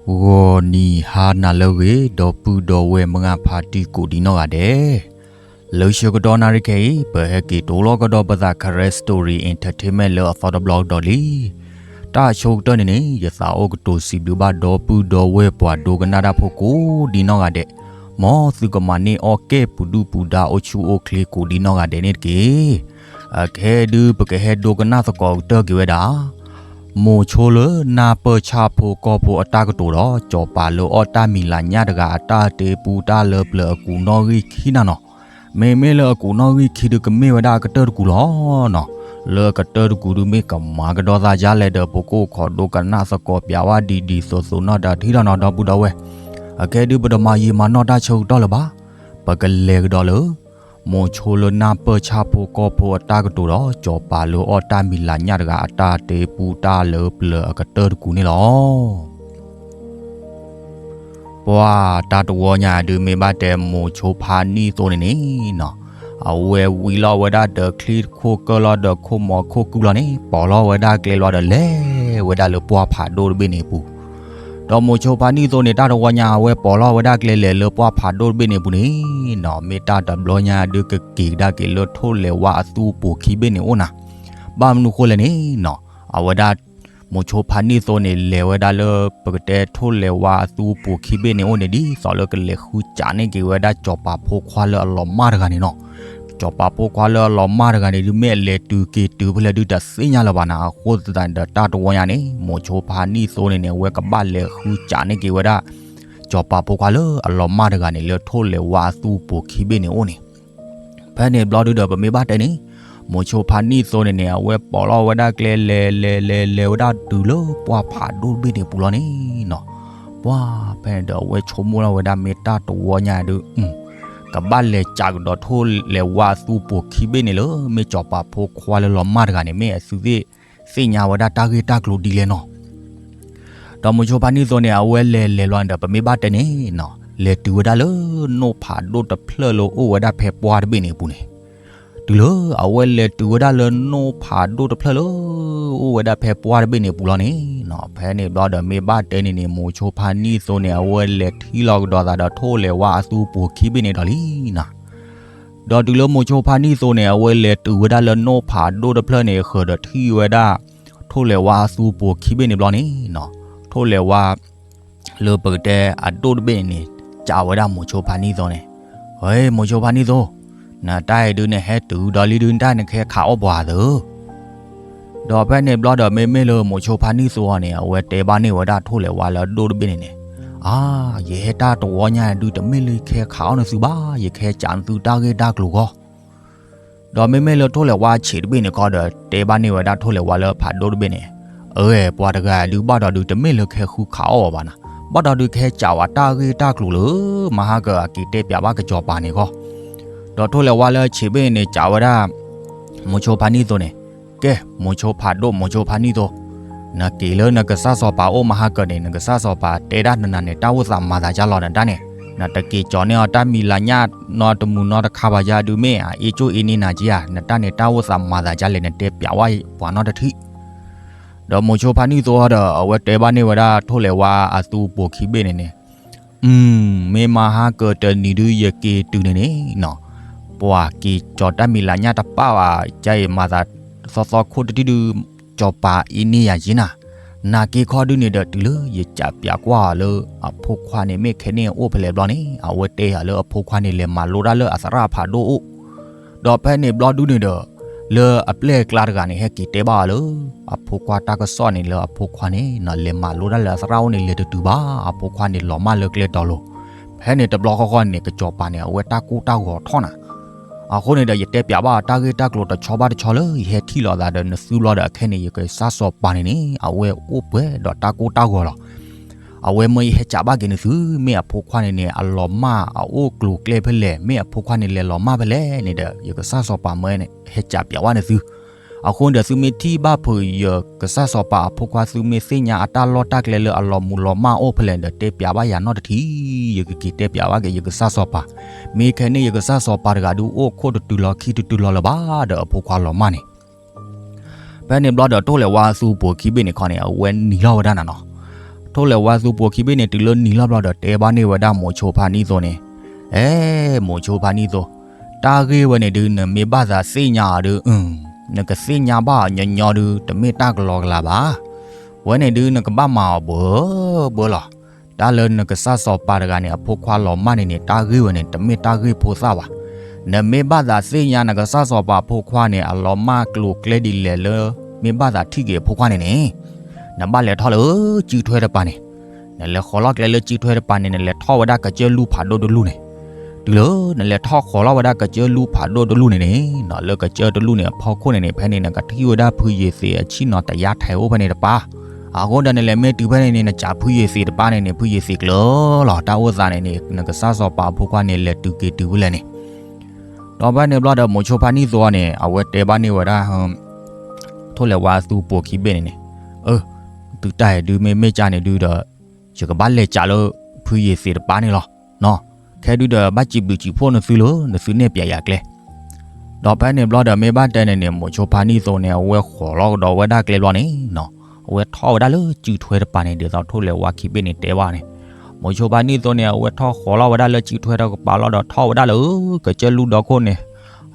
ဂီၤနံၤဟါနၤလၢအဂ့ၤ ဒီပုၢ်ဒီဝဲၢ်မုၢ်ဂၢ်ဖါတံၢ်ကိးဒံနီၢ်ဂၤဒဲး, လၢဆၢကတီၢ်နၣ်ရံၣ်ခဲအံၤ ပဟဲက့ၤထံၣ်လိာ်ကဒီးပသး Karen Story Entertainment လၢအသီတဘျီကဒီးလံ. တၢ်ဆိကတၢၢ်န့ၣ်န့ၣ် ယသးအိၣ်ကတိၤစံးဘျုးဘၣ်ဒီပုၢ်ဒီဝဲၢ်ပှၤဒိကနၣ်တၢ်ဖိကိးဒံနီၢ်ဂၤဒဲး, မ်သုကမၤန့ၢ်အီၣ်ကဲၣ်ပူၤဒုၣ်ပူၤဒါ အိၣ်ဆူၣ်အိၣ်ချ့ကိးဒံနီၢ်ဂၤဒဲးန့ၣ်တက့ၢ်. အခဲဒုးပကဟဲဒိကနၣ်သကိးကတၢၢ်က့ၤဝဲဒၣ် မိၤဆိလၢနၢ်ပၢၢ်ဆၣ်ဖိကီၢ်ဖိအတၢ်ကတိၤဒီး စီၤပၤလၢအီၣ်တၢ်မံၤလၤညၣ်တဂၤအတၢ်တ့ပူတၢ်လၢပျၢၤအကူးနီၣ်ဂံၢ်ခံနၤနီၤ. မ့မ့ၢ်လၢအကူးနီၣ်ဂံၢ်ခံဒုးကမ့ၢ်ဝဲဒၣ်အကတၢၢ်တကူးလီၤနီၤ. လၢအကတၢၢ်တကူးဒုးမ့ၢ်ကမၤကဒီးသးဒ်လဲၣ်ဒီး ပကအိၣ်ခိးဒိကနၣ်သကိးပၠးဝဲဒ်ဒ်သိးသိးနီၢ်ဒီးထံၣ်လီၤနီၤ ဒီပုၢ်ဒီဝဲၢ်. အခဲဒုးပတမၤယံာ်မၤနီၢ်တၢ်ဆၢကတီၢ်လၢၤဘၣ်. ပကလဲၤကဒီးလၢ မိၤဆိလၢနၢ်ပၢၢ်ဆၣ်ဖိကီၢ်ဖိအတၢ်ကတိၤဒီး စီၤပၤလၢအီၣ်တၢ်မံၤလၤညၣ်တဂၤအတၢ်တ့ပူတၢ်လၢပျၢၤအကတၢၢ်တကူးန့ၣ်လီၤ. ပှၤတၢ်တဝီညါဒုးမ့ၢ်ဘၣ်တဲမိၤဆိဖါနံၣ်သိန့ၣ်န့ၣ်နီၤ, အဝဲဝံလီၤဝဲဒၣ်ဒီးချံတခိၣ်ကၢၢ်လီၤဒီးခိၣ်မီၤခိၣ်ကုၢ်လီၤန့ၣ် ပိာ်လီၤဝဲဒၣ်ကျဲလီၤဒီးလဲၤဝဲဒၣ်လၢပှၢ်ဖးဒိၣ်တဘ့ၣ်န့ၣ်အပူၤ. ဒီးမိၤဆိဖါနံၣ်သိန့ၣ် တၢ်တဝီညါအဝဲပိာ်လီၤဝဲဒၣ်ကျဲလဲၤလၢပှၢ်ဖးဒိၣ်တဘ့ၣ်န့ၣ်အပူၤန့ၣ်နီၤ, မ့ၢ်တၢ်တဘျီညါဒုးကက့ၤကဒါက့ၤလၢထိၣ်လဲၤဝါအသူအပူၤခံဘ့ၣ်န့ၣ်အိၣ်နၤ. ဘၣ်မနုၤဃိလဲၣ်န့ၣ်နီၤ, အဝဲဒၣ် မိၤဆိဖါနံၣ်သိန့ၣ် လဲၤဝဲဒၣ်လၢပကတဲထိၣ်လဲၤဝါအသူအပူၤခံဘ့ၣ်န့ၣ်အိၣ်န့ၣ် ဒ်သိးလၢကလဲၤဃုစးန့ၢ်က့ၤဝဲဒၣ်စီၤပၤဖိခွါလၢအလီၤမၢ်တဂၤန့ၣ်နီၤ. စီၤပၤဖိခွါလၢအလီၤမၢ်တဂၤန့ၣ်ဒုး မ့ၢ်အလဲၤတုၤက့ၤတုၤဖဲလဲၣ်ဒုးတသ့ၣ်ညါလၢၤဘၣ်နၤ. အဃိသတးဒီးတၢ်တဝီညါန့ၣ် မိၤဆိဖါနံၣ်သိန့ၣ်န့ၣ် အဝဲကဘၣ်လဲၤဃုစးန့ၢ်က့ၤဝဲဒၣ် စီၤပၤဖိခွါလၢအလီၤမၢ်တဂၤန့ၣ် လၢထိၣ်လဲၤဝါအသူအပူၤခံဘ့ၣ်န့ၣ်အိၣ်န့ၣ် ဖဲန့ၣ်ဘျီဒုဒီးပမ့ၢ်ဘၣ်တဲန့ၣ်, မိၤဆိဖါနံၣ်သိန့ၣ်န့ၣ် အဝဲပိာ်လီၤဝဲဒၣ်ကျဲလဲၤလဲၤလဲၤလဲၤဝဲဒၣ်တုၤလၢပှၢ်ဖးဒိၣ်တဘ့ၣ်န့ၣ်ပူၤလီၤန့ၣ်နီၤ. ပှၢ်ဖဲန့ၣ်ဒီးအဝဲဆိကမိၣ်လီၤဝဲဒၣ်မ့ၢ်တၢ်တဝီညါဒုး ကဘၣ်လဲၤစးကဒီးထိၣ်လဲၤဝါအသူအပူၤခံဘ့ၣ်န့ၣ်လၢ မ့ၢ်စီၤပၤဖိခွါလၢလီၤမၢ်တဂၤန့ၣ် မ့ၢ်အသုသ့ၣ်သ့ၣ်ညါဝဲဒၣ်တၢ်ဂ့ၢ်တၢ်ကျိၤဒ်လဲၣ်နီၤ. ဒီးမိၤဆိဖါနံၣ်သိန့ၣ် အဝဲလဲၤလဲၤလီၤန့ၣ်ဒီး ပမ့ၢ်ဘၣ်တဲန့ၣ်နီၤ, လဲၤတုၤဝဲဒၣ်လၢနိၣ်ဖးဒိၣ်တဖျၢၣ်လၢအိၣ်ဝဲဒၣ်ဖဲပှၢ်တဘ့ၣ်န့ၣ်အပူၤန့ၣ် တုၤလၢအဝဲလဲၤတုၤဝဲဒၣ်လၢနိၣ်ဖးဒိၣ်တဖျၢၣ်လၢ အိၣ်ဝဲဒၣ်ဖဲပှၢ်တဘ့ၣ်န့ၣ်အပူၤလီၤန့ၣ်နီၤ. ဖဲန့ၣ်ဘျီဒီးမ့ၢ်ဘၣ်တဲန့ၣ်န့ၣ် မိၤဆိဖါနံၣ်သိန့ၣ် အဝဲလဲၤထံၣ်လီၤကဒီးသးဒီးထိၣ်လဲၤဝါအသူအပူၤခံဘ့ၣ်န့ၣ်ဒီးလံနီၤ. ဒီးတုၤလၢမိၤဆိဖါနံၣ်သိန့ၣ် အဝဲလဲၤတုၤဝဲဒၣ်လၢနိၣ်ဖးဒိၣ်တဖျၢၣ်န့ၣ် ဃုာ်ဒီးထံၣ်ဝဲဒၣ် ထိၣ်လဲၤဝါအသူအပူၤခံဘ့ၣ်န့ၣ်ဘျီန့ၣ်နီၤ, ထိၣ်လဲၤဝါ လၢပကတဲအဒိၣ်တဘ့ၣ်န့ၣ် စံးဝဲဒၣ်မိၤဆိဖါနံၣ်သိန့ၣ်, ဟဲ မိၤဆိဖါနံၣ်သိ, နတၢ်အံၤဒုးနဟဲတုၤဒီးလံဒုး နတၢ်နကဟဲခးအီၣ်ပှၤသၢ ဒီးဖဲန့ၣ်ဘျီဒီးမ့မ့ၢ်လၢမိၤဆိဖါနံၣ်သိအီၤန့ၣ် အဝဲတဲဘၣ်န့ၢ်ဝဲဒၣ်ထိၣ်လဲၤဝါလၢအဒိၣ်တဘ့ၣ်န့ၣ်န့ၣ်, အါ, ယဟဲတၢ်တဝီညါဒုး တမ့ၢ်လၢယကဟဲခးအီၣ်နသုဘၣ်, ယကဟဲစံးနသုတၢ်ဂ့ၢ်တၢ်ကျိၤဂီၢ်. ဒီးမ့မ့ၢ်လၢထိၣ်လဲၤဝါဆံးတဘ့ၣ်န့ၣ်ခီဒီး တဲဘၣ်န့ၢ်ဝဲဒၣ်ထိၣ်လဲၤဝါလၢဖးဒိၣ်တဘ့ၣ်န့ၣ်, အဝဲပှၤတဂၤဒုးဘၣ်ဒီးဒုး တမ့ၢ်လၢကဟဲဃုခးအီၣ်အီၤဘၣ်နၤ, ဘၣ်ဒီးဒုးကဟဲစံးဝဲတၢ်ဂ့ၢ်တၢ်ကျိၤလၢ မဟါကအက့ၤတဲပၠးဘၣ်ကစီၤပၤန့ၣ်ခီ. ဒီးထိၣ်လဲၤဝါလၢဆံးဘ့ၣ်န့ၣ် စံးဝဲဒၣ် မိၤဆိဖါနံၣ်သိန့ၣ်, ကဲ မိၤဆိဖးဒိၣ် မိၤဆိဖါနံၣ်သိ, နက့ၤလၢနကစၢ်စီၤပၤအိၣ်မဟါကန့ၣ် နကစၢ်စီၤပၤတဲဒၣ်နၤန့ၣ် တၢ်အိၣ်သးမၤသးဒ်လဲၣ်နတၢ်န့ၣ်, နတက့ၤကၠီၤန့ၢ်အီၤတၢ်မံၤလၤညၣ်နီတမုာ်နီတခါဘၣ်ယါဒုး မ့ၢ်အအ့ၣ်ကၠိၣ်အ့ၣ်န့ၢ်နၤက့ဧါ, နတၢ်န့ၣ်တၢ်အိၣ်သးမၤသးဒ်လဲၣ် နတဲပၠးဝဲပှၤနီတထံၣ်. ဒီးမိၤဆိဖါနံၣ်သိဒီး အဝဲတဲဘၣ်န့ၢ်ဝဲဒၣ်ထိၣ်လဲၤဝါအသူအပူၤခံဘ့ၣ်န့ၣ်န့ၣ်, မ့ၢ်မဟါကတနံၤဒုးယက့ၤတုၤန့ၣ်န့ၣ်နီၤ, ပှၤက့ၤကၠီၤတၢ်မံၤလၤညၣ်တပၣ်ဘၣ်, ကယံာ်မၤသးသီသီခိၣ်တထံၣ်ဒုး စီၤပၤအ့ၣ်န့ၢ်ယၤက့နၤ, နာ်က့ခီဒုးန့ၣ်ဒီးတုၤလၢယစံးပၠးကွၢ်အီၤလၢအဖိခွါန့ၣ် မ့ၢ်ခဲန့ၣ်အိၣ်ဖဲလဲၣ်ဘျီန့ၣ် အဝဲတဲယၤလၢအဖိခွါန့ၣ် လဲၤမၤလိတၢ်လၢအသရၣ်ဖးဒိၣ်အိၣ် ဒီးဖဲန့ၣ်ဘျီဒုးန့ၣ်ဒီး လၢအပျဲၢ်အကျါတဂၤန့ၣ် ဟဲက့ၤတဲဘၣ်အီၤလၢ အဖိခွါတၢ်ကစီၣ်န့ၣ်လၢအဖိခွါန့ၣ် လဲၤမၤလိတၢ်လၢအသရၣ်အိၣ်န့ၣ် လဲၤတတုၤဘၣ်, အဖိခွါန့ၣ်လီၤမၢ်လၢကျဲတီၤလိၤ. ဖဲန့ၣ်တဘျီဃီဃီန့ၣ် ကစီၤပၤန့ၣ် အဝဲတၢ်ကိၢ်တၢ်ဂီၤထီၣ်နၤ. အဃိန့ၣ်ဒီး ယတဲပၠးဘၣ်အီၤတၢ်ဂ့ၢ်တၢ်ကျိၤတဆီဘၣ်တဆီလၢ ယဟဲထံၣ်လိာ်သးဒီးနသုဘျီဒီး အခဲန့ၣ် ယကစၢ်စီၤပၤန့ၣ်န့ၣ် အဝဲအိၣ်ပှဲၤဒီးတၢ်ကိၢ်တၢ်ဂီၤလီၤ. အဝဲမၢယဟဲစံးဘၣ်က့ၤနသု မ့ၢ်အဖိခွါန့ၣ်န့ၣ် အလီၤမၢ်အအိၣ်ကျိၤကျဲဖဲလဲၣ်, မ့ၢ်အဖိခွါန့ၣ်လဲၤလီၤမၢ်ဖဲလဲၣ်န့ၣ်ဒီး ယကစၢ်စီၤပၤမၢဟဲစံးပၠးဘၣ်နသု. အဃိန့ၣ်ဒီး သုမ့ၢ်ထံၣ်ဘၣ်ဖုးယကစၢ်စီၤပၤအဖိခွါ သုမ့ၢ်သ့ၣ်ညါအတၢ်လီၢ်တၢ်ကျဲလၢအလီၤမူၤလီၤမၢ်အိၣ်ဖဲလဲၣ်ဒီး တဲပၠးဘၣ်ယၤနီတထံၣ်, ယကက့ၤတဲပၠးဘၣ်က့ၤယကစၢ်စီၤပၤ. မ့ၢ်ခဲန့ၣ် ယကစၢ်စီၤပၤတဂၤဒုးအိၣ်ခိၣ်တတုၤလီၤခံတတုၤလီၤလၢၤဘၣ်ဒီး အဖိခွါလီၤမၢ်န့ၣ် ဖဲန့ၣ်ဘျီဒီး ထိၣ်လဲၤဝါအသူအပူၤခံဘ့ၣ်န့ၣ်ခီန့ၣ် အဝဲနံၤလီၤဝဲဒၣ်နၤနီၤ. ထိၣ်လဲၤဝါသူပိာ်ခံဘ့ၣ်န့ၣ် တုၤလၢနံၤလီၤဘျီဒီး တဲဘၣ်န့ၢ်ဝဲဒၣ်မိၤဆိဖါနံၣ်သိန့ၣ်, အဲ, မိၤဆိဖါနံၣ်သိ, တၢ်ဂ့ၢ်ဝဲန့ၣ်ဒုး နမ့ၢ်ဘၣ်သးသ့ၣ်ညါအီၤဒုး, နကသ့ၣ်ညါဘၣ်အီၤညီညီဒုး တမ့ၢ်တၢ်ကလီကလီဘၣ်. ဝဲန့ၣ်ဒုး နကဘၣ်မၤအီၤဘၢဘၢလီၤ. တၢ်လၢနကစၢ်စီၤပၤတဂၤန့ၣ် အဖိခွါလီၤမၢ်န့ၣ်န့ၣ် တၢ်ဂ့ၢ်ဝဲန့ၣ် တမ့ၢ်တၢ်ဂ့ၢ်ဖိသၣ်ဘၣ်. နမ့ၢ်ဘၣ်သးသ့ၣ်ညါ နကစၢ်စီၤပၤအဖိခွါန့ၣ် အလီၤမၢ်ကျိၤကျဲဒ်လဲၣ်လၢ မ့ၢ်ဘၣ်သးထံၣ်က့ၤအဖိခွါန့ၣ်န့ၣ်, နဘၣ်လဲၤထီၣ်လၢစုထွဲတပၤန့ၣ်, နလဲၤဃီၤလီၤကျဲလၢစုထွဲတပၤန့ၣ် နလဲၤထီၣ်ဝဲဒၣ်ကစၢၢ်လူၢ်ဖးဒိၣ်တလူၢ်န့ၣ်, တုၤလၢနလဲၤထီၣ်ဃီၤလီၤဝဲဒၣ်ကစၢၢ်လူၢ်ဖးဒိၣ်တလူၢ်န့ၣ်န့ၣ်, လၢကစၢၢ်တလူၢ်န့ၣ်အဖီခိၣ်န့ၣ်န့ၣ် ဖဲန့ၣ်နကထံၣ်ဝဲဒၣ်ဖုယ့ၤသ့းအဆ့ၣ်နီၤတယါထဲးအိၣ်ဖဲန့ၣ်တပၤ. အဃိဒီးနလဲၤမ့ၢ်တုၤဖဲန့ၣ်န့ၣ် နစံးဖုယ့ၤသ့းတပၤန့ၣ်န့ၣ် ဖုယ့ၤသ့းကျၢၤလီၤ. တၢ်အိၣ်သးန့ၣ်န့ၣ် နကစၢ်စီၤပၤအဖိခွါန့ၣ် လဲၤတုၤက့ၤတုၤဖဲလဲၣ်န့ၣ်, ဒီးဖဲန့ၣ်ဘျီဒီး မိၤဆိဖါနံၣ်သိန့ၣ် အဝဲတဲဘၣ်န့ၢ်ဝဲဒၣ် ထိၣ်လဲၤဝါသူပိာ်ခံဘ့ၣ်န့ၣ်န့ၣ်, အၢ, သုတၢ်အံၤဒုးမ့ၢ်မ့ၢ်ကၢ်န့ၣ်ဒုးဒီး ယကဘၣ်လဲၤစံးလၢ ဖုယ့ၤသ့းတပၤန့ၣ်လီၤ. ခဲဒုးဒီး ဘၣ်စံးဘျုးစံးဖှိၣ်နသုလၢ နသုနဲၣ်ပၠးယၤကျဲ ဒီးဖဲန့ၣ်ဘျီဒီး မ့ၢ်ဘၣ်တဲန့ၣ်န့ၣ် မိၤဆိဖါနံၣ်သိန့ၣ် အဝဲဃီၤလီၤကဒီးဝဲဒၣ်ကျဲဘျီန့ၣ်, အဝဲထီၣ်ဝဲဒၣ်လၢစုထွဲတပၤန့ၣ် ဒ်သိးထိၣ်လဲၤဝါခံဘ့ၣ်န့ၣ်တဲဘၣ်န့ၣ်, မိၤဆိဖါနံၣ်သိန့ၣ် အဝဲထီၣ်ဃီၤလီၤဝဲဒၣ်လၢစုထွဲတကပၤလီၤဒီး ထီၣ်ဝဲဒၣ်လၢ ကစၢၢ်လူၢ်ဒီခိၣ်န့ၣ်,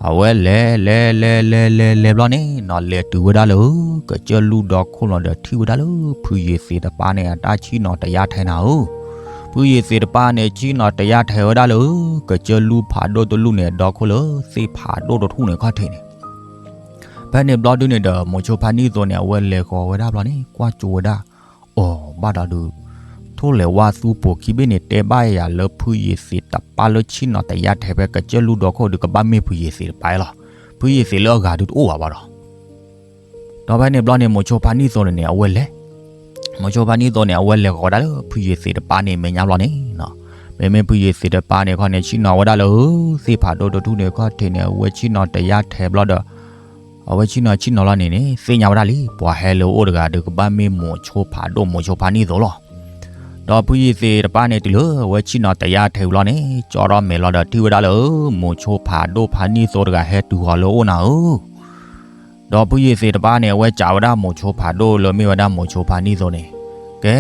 အဝဲလဲၤလဲၤလဲၤလဲၤလဲၤလဲၤဘျီန့ၣ်နီၤ လဲၤတုၤဝဲဒၣ်လၢ ကစၢၢ်လူၢ်ဒီခိၣ်လီၤဒီး ထံၣ်ဝဲဒၣ်လၢ ဖုယ့ၤသ့းတပၤန့ၣ် အတၢ်ဆ့ၣ်နီၤတယါထဲးနၤဧၢ, ဖုယ့ၤသ့းတပၤန့ၣ် ဆ့ၣ်နီၤတယါထဲးဝဲဒၣ်လၢ ကစၢၢ်လူၢ်ဖးဒိၣ်တလူၢ်န့ၣ် ဒီခိၣ်လၢသ့ၣ်ဖးဒိၣ်တထူၣ်န့ၣ်ခီၣ်ထံးန့ၣ် ဖဲန့ၣ်ဘျီဒုန့ၣ်ဒီး မိၤဆိဖါနံၣ်သိန့ၣ် အဝဲလဲၤဃီၤဝဲဒၣ်ဘျီန့ၣ် ကွၢ်ကၠိဝဲဒၣ်, အိၣ်ဘၣ်ဒီးဒုး, ထိၣ်လဲၤဝါသူပိာ်ခံဘ့ၣ်န့ၣ် တဲဘၣ်ယၤလၢဖုယ့ၤသ့းတပၤလၢဆ့ၣ်နီၤတယါထဲးဖဲကစၢၢ်လူၢ်ဒီခိၣ်ဒုး ကဘၣ်မ့ၢ်ဖုယ့ၤသ့းတပၤလီၤ. ဖုယ့ၤသ့းလၢအဂၤဒုးတအိၣ်ဘၣ်ဘၣ်ဒီး ဒီးဖဲန့ၣ်ဘျီန့ၣ် မိၤဆိဖါနံၣ်သိန့ၣ်န့ၣ် အဝဲလဲၤ, မိၤဆိဖါနံၣ်သိန့ၣ် အဝဲလဲၤဃီၤဒၣ်လၢ ဖုယ့ၤသ့းတပၤန့ၣ်မဲာ်ညါဘျီန့ၣ်, မ့မ့ၢ်ဖုယ့ၤသ့းတပၤန့ၣ်ခီန့ၣ် ဆ့ၣ်နီၤဝဲဒၣ်လၢ သ့ၣ်ဖးဒိၣ်တထူၣ်န့ၣ်ခီၣ်ထံးန့ၣ် အဝဲဆ့ၣ်နီၤတယါထဲးဘျီဒီး, အဝဲဆ့ၣ်နီၤဆ့ၣ်နီၤလီၤန့ၣ်န့ၣ် သ့ၣ်ညါဝဲဒၣ်လံ ပှၤဟဲလၢအအိၣ်တဂၤဒုးကဘၣ်မ့ၢ်မိၤဆိဖးဒိၣ်မိၤဆိဖါနံၣ်သိလီၤ. ဒီးဖုယ့ၤသ့းတပၤန့ၣ် တုၤလၢအဝဲဆ့ၣ်နီၤတယါထဲးဝံၤလီၤန့ၣ် ကၠီထီၣ်မဲာ်လီၤဒီးထံၣ်ဝဲဒၣ်လၢ မိၤဆိဖးဒိၣ်ဖါနံၣ်သိတဂၤဟဲတုၤဃီၤလၢအအိၣ်နၤဧၢ ဒီးဖုယ့ၤသ့းတပၤန့ၣ် အဝဲစံးဝဲဒၣ်မိၤဆိဖးဒိၣ်လၢမ့ၢ်ဝဲဒၣ်မိၤဆိဖါနံၣ်သိန့ၣ်, ကဲ,